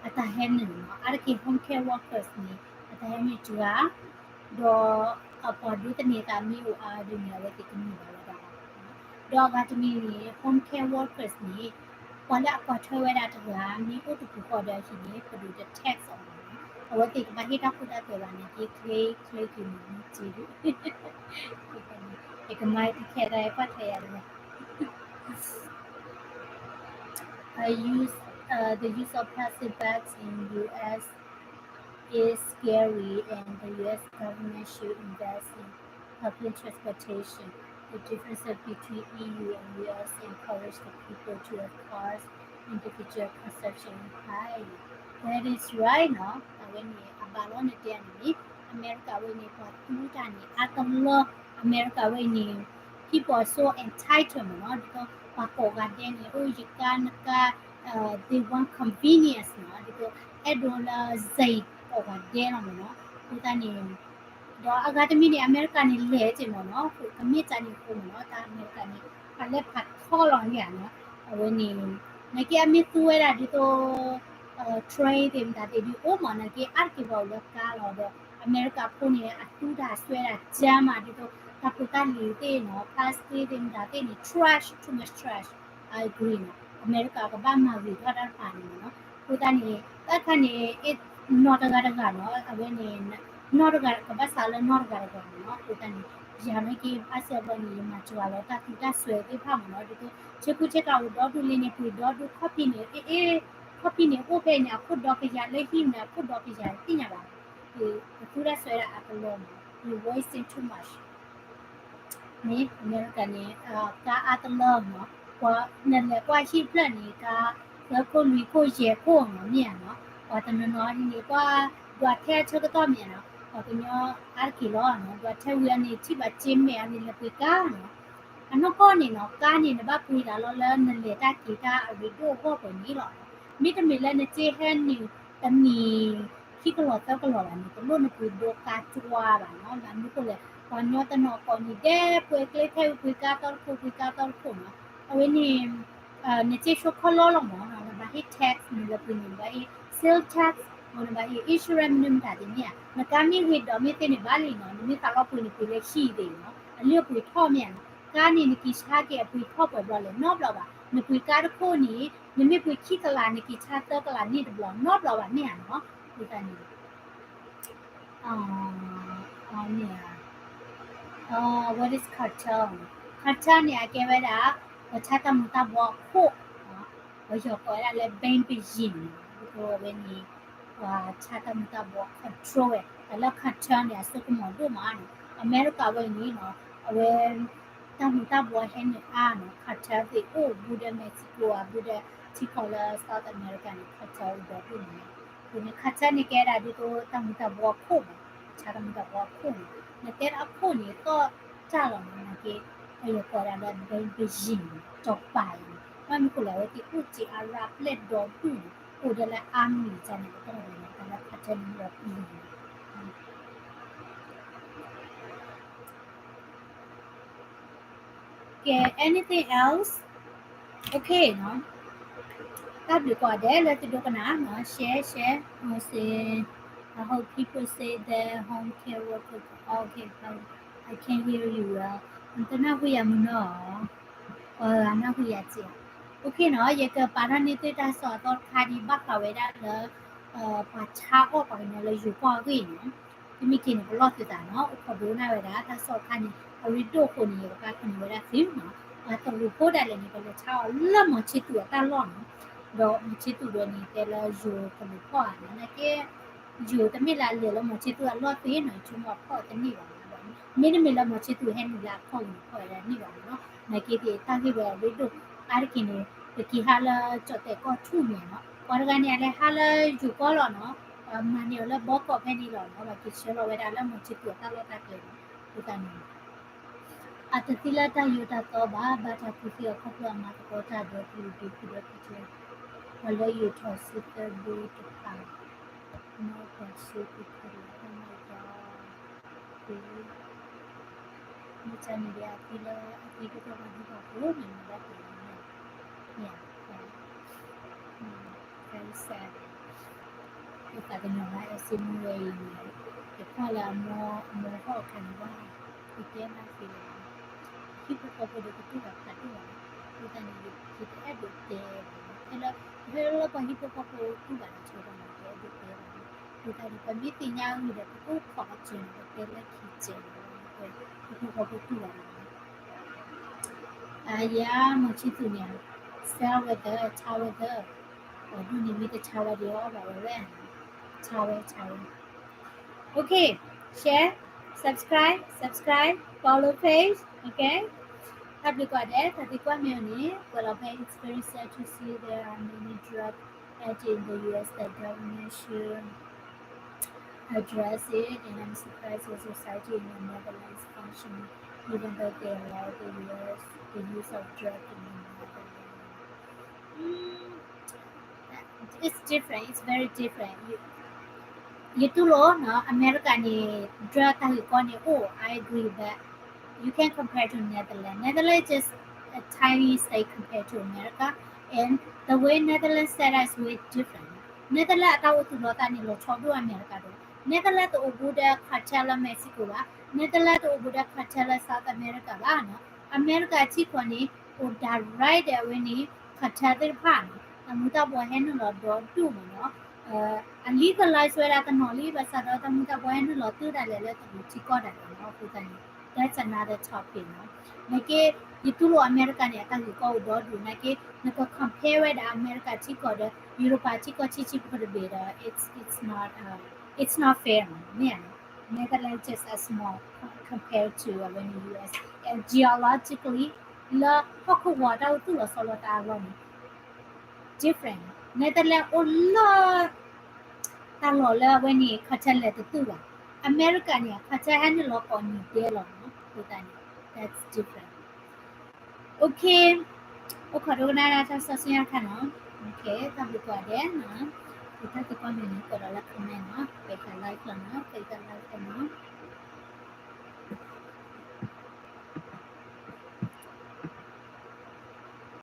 အတၢ်ဟဲနုာ်နီၤ အါတက့ၢ် home care workers န့ၣ် အတၢ်ဟဲနုာ်တဂၤ ဒီးအပှၤဒိးသန့ၤသးမ့ၢ်အိၣ်အါဒ်န့ၣ် အဝဲသ့ၣ်ကနုာ်ဘၣ်ဝဲဒၣ်လီၤ. ဒီးအဂၤတမံၤန့ၣ် home care workers န့ၣ် ပှၤလၢအကွၢ်ထွဲဝဲဒၣ်တဂၤ မ့ၢ်အိၣ်တပူၤဃီဒီးအဟံၣ်န့ၣ် ပဒိၣ်တ tax အီၤဘၣ်နီၤ အဝဲသ့ၣ်ကဘၣ်ဟ့ၣ်တၢ်ခိတၢ်သွဲဘၣ်န့ၣ် က့ချ့ချ့က့ၤန့ၣ် မ့ၢ်စ့ဒၣ် ယကမၤတခဲတၢ်ကွၢ်ထွဲယၤတဂၤ I use, uh, the use of plastic bags in U S is scary and the U S government should invest in public transportation. The differences between E U and U S encourage the people to have cars, individual consumption is high. That is right နီၤ အဝဲန့ၣ် အဘၣ်လီၤနတဲန့ၣ် အမဲရကၤဝဲန့ၣ် ပှၤသူတၢ်န့ၣ် အါတလၢ အမဲရကၤဝဲန့ၣ် people are so entitled မ့ၢ်နီၤ ဒ်သိးပှၤကိးဂၤဒဲးန့ၣ် အိၣ်ယကါနကါ they want convenience နီၤ ဒ်သိး အဲၣ်ဒိးလၢ စဲးကိးဂၤဒဲးလီၤမ့ၢ်နီၤ အဃိသတးန့ၣ် ဒီးအဂၤတမံၤန့ၣ် အမဲရကၤန့ၣ် လဲၤက့ၤမ့ၢ်နီၤ ကမ့ၢ်တၢ်န့ၣ်အဃိမ့ၢ်နီၤ တၢ်အမဲရကၤန့ၣ် ဖးလဲၢ်ဖးထီလီၤန့ၣ်ဧါနီၤ အဝဲန့ၣ် နာ်က့အမ့ၢ်သူဝဲဒၣ်ဒ်သိး train သ့ၣ်မတၤသ့ၣ်ဒ်အိၣ်မ့ၢ် နာ်က့အါတက့ၢ်ပှၤအိၣ်လၢကါလီၤဒီး အမဲရကၤဖိန့ၣ် အသူတၢ်အစွဲဒၣ်ကါမး ဒ်သိး တၢ်ဖိတၢ်လံၤသ့ၣ်နီၤ plastic သ့ၣ်မတၤသ့ၣ်န့ၣ် trash too much trash I agree နီၤ အမဲရကၤကဘၣ်မၤဂ့ၤထီၣ်တၢ်တဖၣ်န့ၣ်မ့ၢ်နီၤ အဃိသတးန့ၣ် တၢ်တခါန့ၣ် နီၢ်တဂၤတဂၤနီၤ အဝဲန့ၣ် နီၢ်တဂၤကဘၣ်စးလၢနီၢ်တဂၤတဂၤမ့ၢ်နီၤ အဃိသတးန့ၣ် ယၤနာ်က့ ဘၣ်ဆၣ်ဘၣ်န့ၣ် ယမၤစှၤလီၤတၢ်သူတၢ်စွဲသ့ၣ်တဖၣ်မ့ၢ်နီၤ ဒ်သိး ဆ့ကူဆ့ကၤအိၣ်ဒီဒူၣ်လံန့ၣ် ပှ့ၤဒီဒူၣ် ခီၣ်ဖံးန့ၣ် အ့ၣ် ခီၣ်ဖံးန့ၣ် အိၣ်ဖဲန့ၣ် အခိၣ်ဒီကယၤလၢဟံၣ်န့ၣ် အခိၣ်ဒီကယၤသ့ၣ်ညါဘၣ် ပသူတၢ်စွဲဒၣ်အကလီၢ်မ့ၢ် you wasting too much န့ၣ် အမဲရကၤန့ၣ် ကါအါတလၢမ့ၢ် ပှၤနလဲၤကွၢ်ဟံၣ်ဖျၢၣ်န့ၣ် ကါ သၢခိၣ်လွံၢ်ခိၣ်ယဲၢ်ခိၣ်မ့ၢ်မ့ၢ်ဧါနီၤ ပှၤတနီၤနီၤဒ်န့ၣ် ကွၢ် ဒွးထဲအဆၢကတီၢ်မ့ၢ်ဧါနီၤ ပှၤကညီအါတက့ၢ်လီၤနီၤ ဒွးထဲဝံၤအန့ၣ် ထံၣ်ဘၣ်စ့မဲာ်အန့ၣ် လဲၤပှ့ၤကါနီၤ အနီၢ်ကီၢ်န့ၣ်နီၤ ကါန့ၣ် နဘၣ်ပှ့ၤဒၣ်လီၤလၢနလဲၤတၢ်က့ၤတၢ်အရ့ဒိၣ်အဂီၢ်ပှဲၤန့ၣ်လီၤ မ့တမ့ၢ်လၢနစ့ဟဲနုာ်တနံၤ ခံကလီၢ်သၢကလီၢ်ဘၣ်န့ၣ် တလိၣ်နပှ့ၤဒိကါကွါဘၣ်နီၤ ဘၣ်မနုၤဃိလဲၣ် ပှၤကညီတနီၤကိးနံၤဒဲး ပှ့ၤကျဲထဲဝံၤပှ့ၤကါသီတခိၣ် ပှ့ၤကါသီတခိၣ်နီၤ အဝဲန့ၣ် နစ့ဆိခီလီလီၤမ့ၢ်နီၤ နဘၣ်ဟ့ၣ် tax မ့ၢ်လၢပှ့ၤန့ၣ် နဘၣ်ဟ့ၣ် sale tax မ့ၢ်နဘၣ်ဟ့ၣ် insurance မနုၤမတၤသ့ၣ်မ့ၢ်ဧါ နကါမ့ၢ်ဂ့ၤဒီးမ့ၢ်သ့န့ၣ်ဘၣ်လံနီၤ နမ့ၢ်သးလီပှ့ၤန့ၣ် ပှ့ၤလၢဟံၣ်သ့ၣ်နီၤ အလၢပှ့ၤထီၣ်မ့ၢ်ဧါနီၤ နပှ့ၤကါန့ၣ် နက့ၤဆါက့ၤအပှ့ၤထီၣ်ပှဲၤဘျီလဲၣ် နီတဘျီဘၣ်. နပှ့ၤကါတခိၣ်န့ၣ် နမ့ၢ်ပှ့ၤခံကလး နက့ၤဆါသၢကလးန့ၣ်တဘျီ နီတဘျီဘၣ် မ့ၢ်ဧါနီၤ. အဃိသတးန့ၣ် မ့ၢ်ဧါ, what is cartel? Cartel န့ၣ် အကဲဝဲဒၣ် ပှၤဆါတၢ်မူၤတၢ်ဘှီအခိၣ်, ပယီၤကိးဝဲဒၣ်လၢ ဘဲပယံၤန့ၣ် ဒ်သိးအဝဲန့ၣ် ပှၤဆါတၢ်မူၤတၢ်ဘှီ control ဝဲ တၢ်လၢ cartel န့ၣ် အစိကမီၤဒိၣ်မးန့ၣ် အမဲရကၤဝဲအံၤန့ၣ်နီၤ အဝဲ တၢ်မူၤတၢ်ဘှီဟဲနုာ်အါနီၤ cartel သ့ၣ်အိၣ်ဘူးဒီး Mexico အဘူးဒီး ထံကီၢ်လၢ South America န့ၣ် cartel အိၣ်ဒီဒိၣ်မးန့ၣ် အဃိန့ၣ် cartel န့ၣ် ကဲဒၣ်ဒ်သိးတၢ်မူၤတၢ်ဘှီအခိၣ်မး ဆါတၢ်မူၤတၢ်ဘှီအခိၣ်န့ၣ် နတဲဒၣ်အခိၣ်န့ၣ် သီၣ်တၢ်လီၤနီၤ နာ်က့ ပယီၤကိးဒၣ်လၢ ဘဲပယံၤ စီၤပၤအံၤန့ၣ် ဘၣ်မနုၤအဃိလဲၣ် အဝဲသ့ၣ်အိၣ်စ့အါရၣ်ပျဲၢ်ဒီဒိၣ်န့ၣ် အိၣ်ဒီးလၢ army န့ၣ် တၢ်လၢ cartel န့ၣ် လီၤပျံၤန့ၣ် ကဲ anything else? Okay နီၤ တၢ်ဘျုးကိးဂၤဒဲးလၢသုဒိကနၣ်နီၤ share share မ့ၢ်စ့ I hope people say that home care worker, okay, I can hear you well. တနၢ်ဟူယၤမုၢ်နီၤ ပှၤဂၤနၢ်ဟူယၤစ့ Okay နီၤ ယကပာ်ထီၣ်န့ၢ်သုတၢ်ကစီၣ်အသီတခါဒ်ဘၣ်ဃးဝဲဒၣ်လၢ ပှၤဆါအီၣ်ပှၤကညီလၢယိၤကီၢ်အဂ့ၢ်န့ၣ် တမ့ၢ်က့ၤန့ၣ် ပလီၢ်သုသးနီၤ အိၣ်ခိးဒိကနၣ်ဝဲဒၣ် တၢ်ကစီၣ်တခါန့ၣ် အရ့ဒိၣ်အဃိန့ၣ် ယကပာ်ထီၣ်န့ၢ်ဝဲဒၣ်သုနီၤ ပှၤတရူးဖိဒၣ်လဲာ်န့ၣ် ကလဲၤဆါအီၣ်လၢမီၤဆ့သူးအတၢ်လီၢ်နီၤ ဒီးမီၤဆ့သူးဒီးန့ၣ် တဲလၢယိၤကလူးဖီၣ်ဧါနီၤ နာ်က့ ယိၤတမ့ၢ်လၢအလဲၤလၢမီၤဆ့သူးအလီၢ်သ့နီၤ ဆိကမိၣ်အဖီၣ်တန့ၢ်ဘၣ်နီၤ မ့တမ့ၢ်လၢမီၤဆ့သူးဟဲနုာ်လၢအခီၣ်န့ၣ် ဖီၣ်ဝဲဒၣ်န့ၢ်ဘၣ်နီၤ နာ်က့သ့ၣ်တၢ်ဂ့ၢ်ဝဲအရ့ဒိၣ် အါတက့ၢ်န့ၣ် ပက့ၤဟးလၢကၠီၣ်တဲာ်ကီၢ်ထူၣ်န့ၣ်နီၤ ပှၤတဂၤန့ၣ် အလဲၤဟးလၢယိၤကီၢ်လီၤနီၤ ပှၤမၤန့ၢ်အီၤလၢဘီကီးဖဲန့ၣ်လီၤနီၤ ပှၤက့ၤဆှၢလီၤဝဲဒၣ်လၢမီၤဆ့သူးအတၢ်လီၢ်တၢ်ကျဲန့ၣ် အဃိသတးန့ၣ် အတသ့လၢတၢ်ယိာ်တၢ်သီဘၣ် ဘၣ်တၢ်ကူၣ်သ့အီၤခီဖျိအမၤသကိးတၢ်ဒီးကလုာ်ဒူၣ်ဖုဒီးဖုထၢ ပှၤလၢယိၤထီၣ်စုသၢဘိတဖၣ် နီၢ်ပှၤစ့ကဖၢလီၤ Oh my god မ့ၢ်တၢ်န့ၣ်ဒီးအသံလၢအသံကသီၣ်ဘၣ်ဒံးဘၣ်ဖိန့ၣ် မ့ၢ်ဘၣ်က့ၤလီၤန့ၣ် မ့ၢ် very sad ယသးကညီၤဘၣ် အဲၣ်စ့မူဝဲအံၤန့ၣ် ယကွၢ်လၢအမိၢ်အမိၢ်ဟီၣ်အခါန့ၣ်ဘၣ် ယတဲဘၣ်သ့လၢ ဟံၣ်ဖိဃီဖိဒီးကတူၢ်ဘၣ်ဖးဒိၣ်ဘၣ် အဃိသတးန့ၣ် ယတအဲၣ်ဒိးတဲဘၣ် ဖဲလၢ ဖဲလၢပှၤဟံၣ်ဖိဃီဖိတူၢ်ဘၣ်ဒီးဆိဘၣ်န့ၣ် တအဲၣ်ဒိးတဲဘၣ် အဃိသတးန့ၣ် ပမ့ၢ်သ့ၣ်ညါအဂ့ၢ်ဒီး ပကအိၣ်ခိးအကၢန့ၣ် ပတဲလၢခံကၢန့ၣ် ဟံၣ်ဖိဃီဖိတူၢ်ဘၣ်န့ၣ် အယၤ မီၤဆံသူးန့ၣ် စဲဝဲသၢ ဆါဝဲသၢ ပှၤဒူၣ်န့ၣ်မ့ၢ်တဆါဝဲဒီးအီၣ်ဘၣ်ဝဲဝဲ ဆါဝဲ ဆါဝဲ Okay, share, subscribe, subscribe, follow page, okay? တၢ်ဘျုးကိးဂၤဒဲး တၢ်သံကွၢ်မ့ၢ်အီၤန့ၣ် ကွဲးလီၤဖဲ It's very sad to see there are many drug addicts in the U S. The government should address it, and I'm surprised the society in the Netherlands is functioning even though they allow the U S the use of drug in the Netherlands. Mm, it's different, it's very different. ယတူၢ်လိာ်နီၤ အမဲရကၤန့ၣ် drug တၢ်ဂ့ၢ်ကီန့ၣ်အိၣ် I agree, but you can't compare to Netherlands. Netherlands just a tiny state compared to America, and the way Netherlands set up is way different. Netherlands အတၢ်အိၣ်သူၣ်လီၤသးန့ၣ် လီၤဆီဒိၣ်အမဲရကၤဒီး Netherlands တအိၣ်ဘူးဒီး cartel လၢ Mexico ဘၣ်, Netherlands တအိၣ်ဘူးဒီး cartel လၢ South America ဘၣ်နီၤ. အမဲရကၤထံကီၢ်န့ၣ် အိၣ် direct ဒီးအဝဲန့ၣ် cartel သ့ၣ်တဖၣ်နီၤ တၢ်မူၤတၢ်ဘှီးဟဲနုာ်လီၤဒီဒူၣ်မးနီၤ အ legalize ဝဲဒၣ်တနီၤလံ ဘၣ်ဆၣ်ဒီးတၢ်မူၤတၢ်ဘှီးဟဲနုာ်လီၤတုၤဒၣ်လဲာ်လၢတရူးထံကီၢ်ဒၣ်လဲာ်နီၤ အဃိသတးန့ၣ် that's another topic နီၤ နာ်က့ ယတူၢ်လိာ်အမဲရကၤန့ၣ် အတၢ်ဂ့ၢ်ကီအိၣ်ဒီဒူၣ် နာ်က့ နက compare ဝဲဒၣ်အမဲရကၤထံကီၢ်ဒီး ယူရပၤထံကီၢ်ဆံးဆံးဖိတဘ့ၣ်ဒီး it's, it's not, uh, it's not fair မ့ၢ်ဧါနီၤ Netherlands just a small compared to အဝဲန့ၣ် U S and geologically လၢဟီၣ်ခိၣ်ဝီၤတၢ်အိၣ်သူၣ်လီၤဆီလီၤသးအလီၢ်န့ၣ် different. Netherlands အိၣ်လၢ တၢ်လီၢ်လၢအဝဲန့ၣ် cartel လဲၤတတုၢ်ဘၣ်. အမဲရကၤန့ၣ် cartel ဟဲနုာ်လီၤကိးနံၤဒဲးလီၤနီၤ အဃိသတးန့ၣ် that's different. Okay, အိၣ်ခိးဒိကနၣ်တၢ်ကစီၣ်ဆူညါတခါနီၤ. Okay, တၢ်ဘျုးကိးဂၤဒဲးနီၤ. ဒီးတၢ်သံကွၢ်မ့ၢ်န့ၣ် ကွဲးဒီးလၢ comment နီၤ.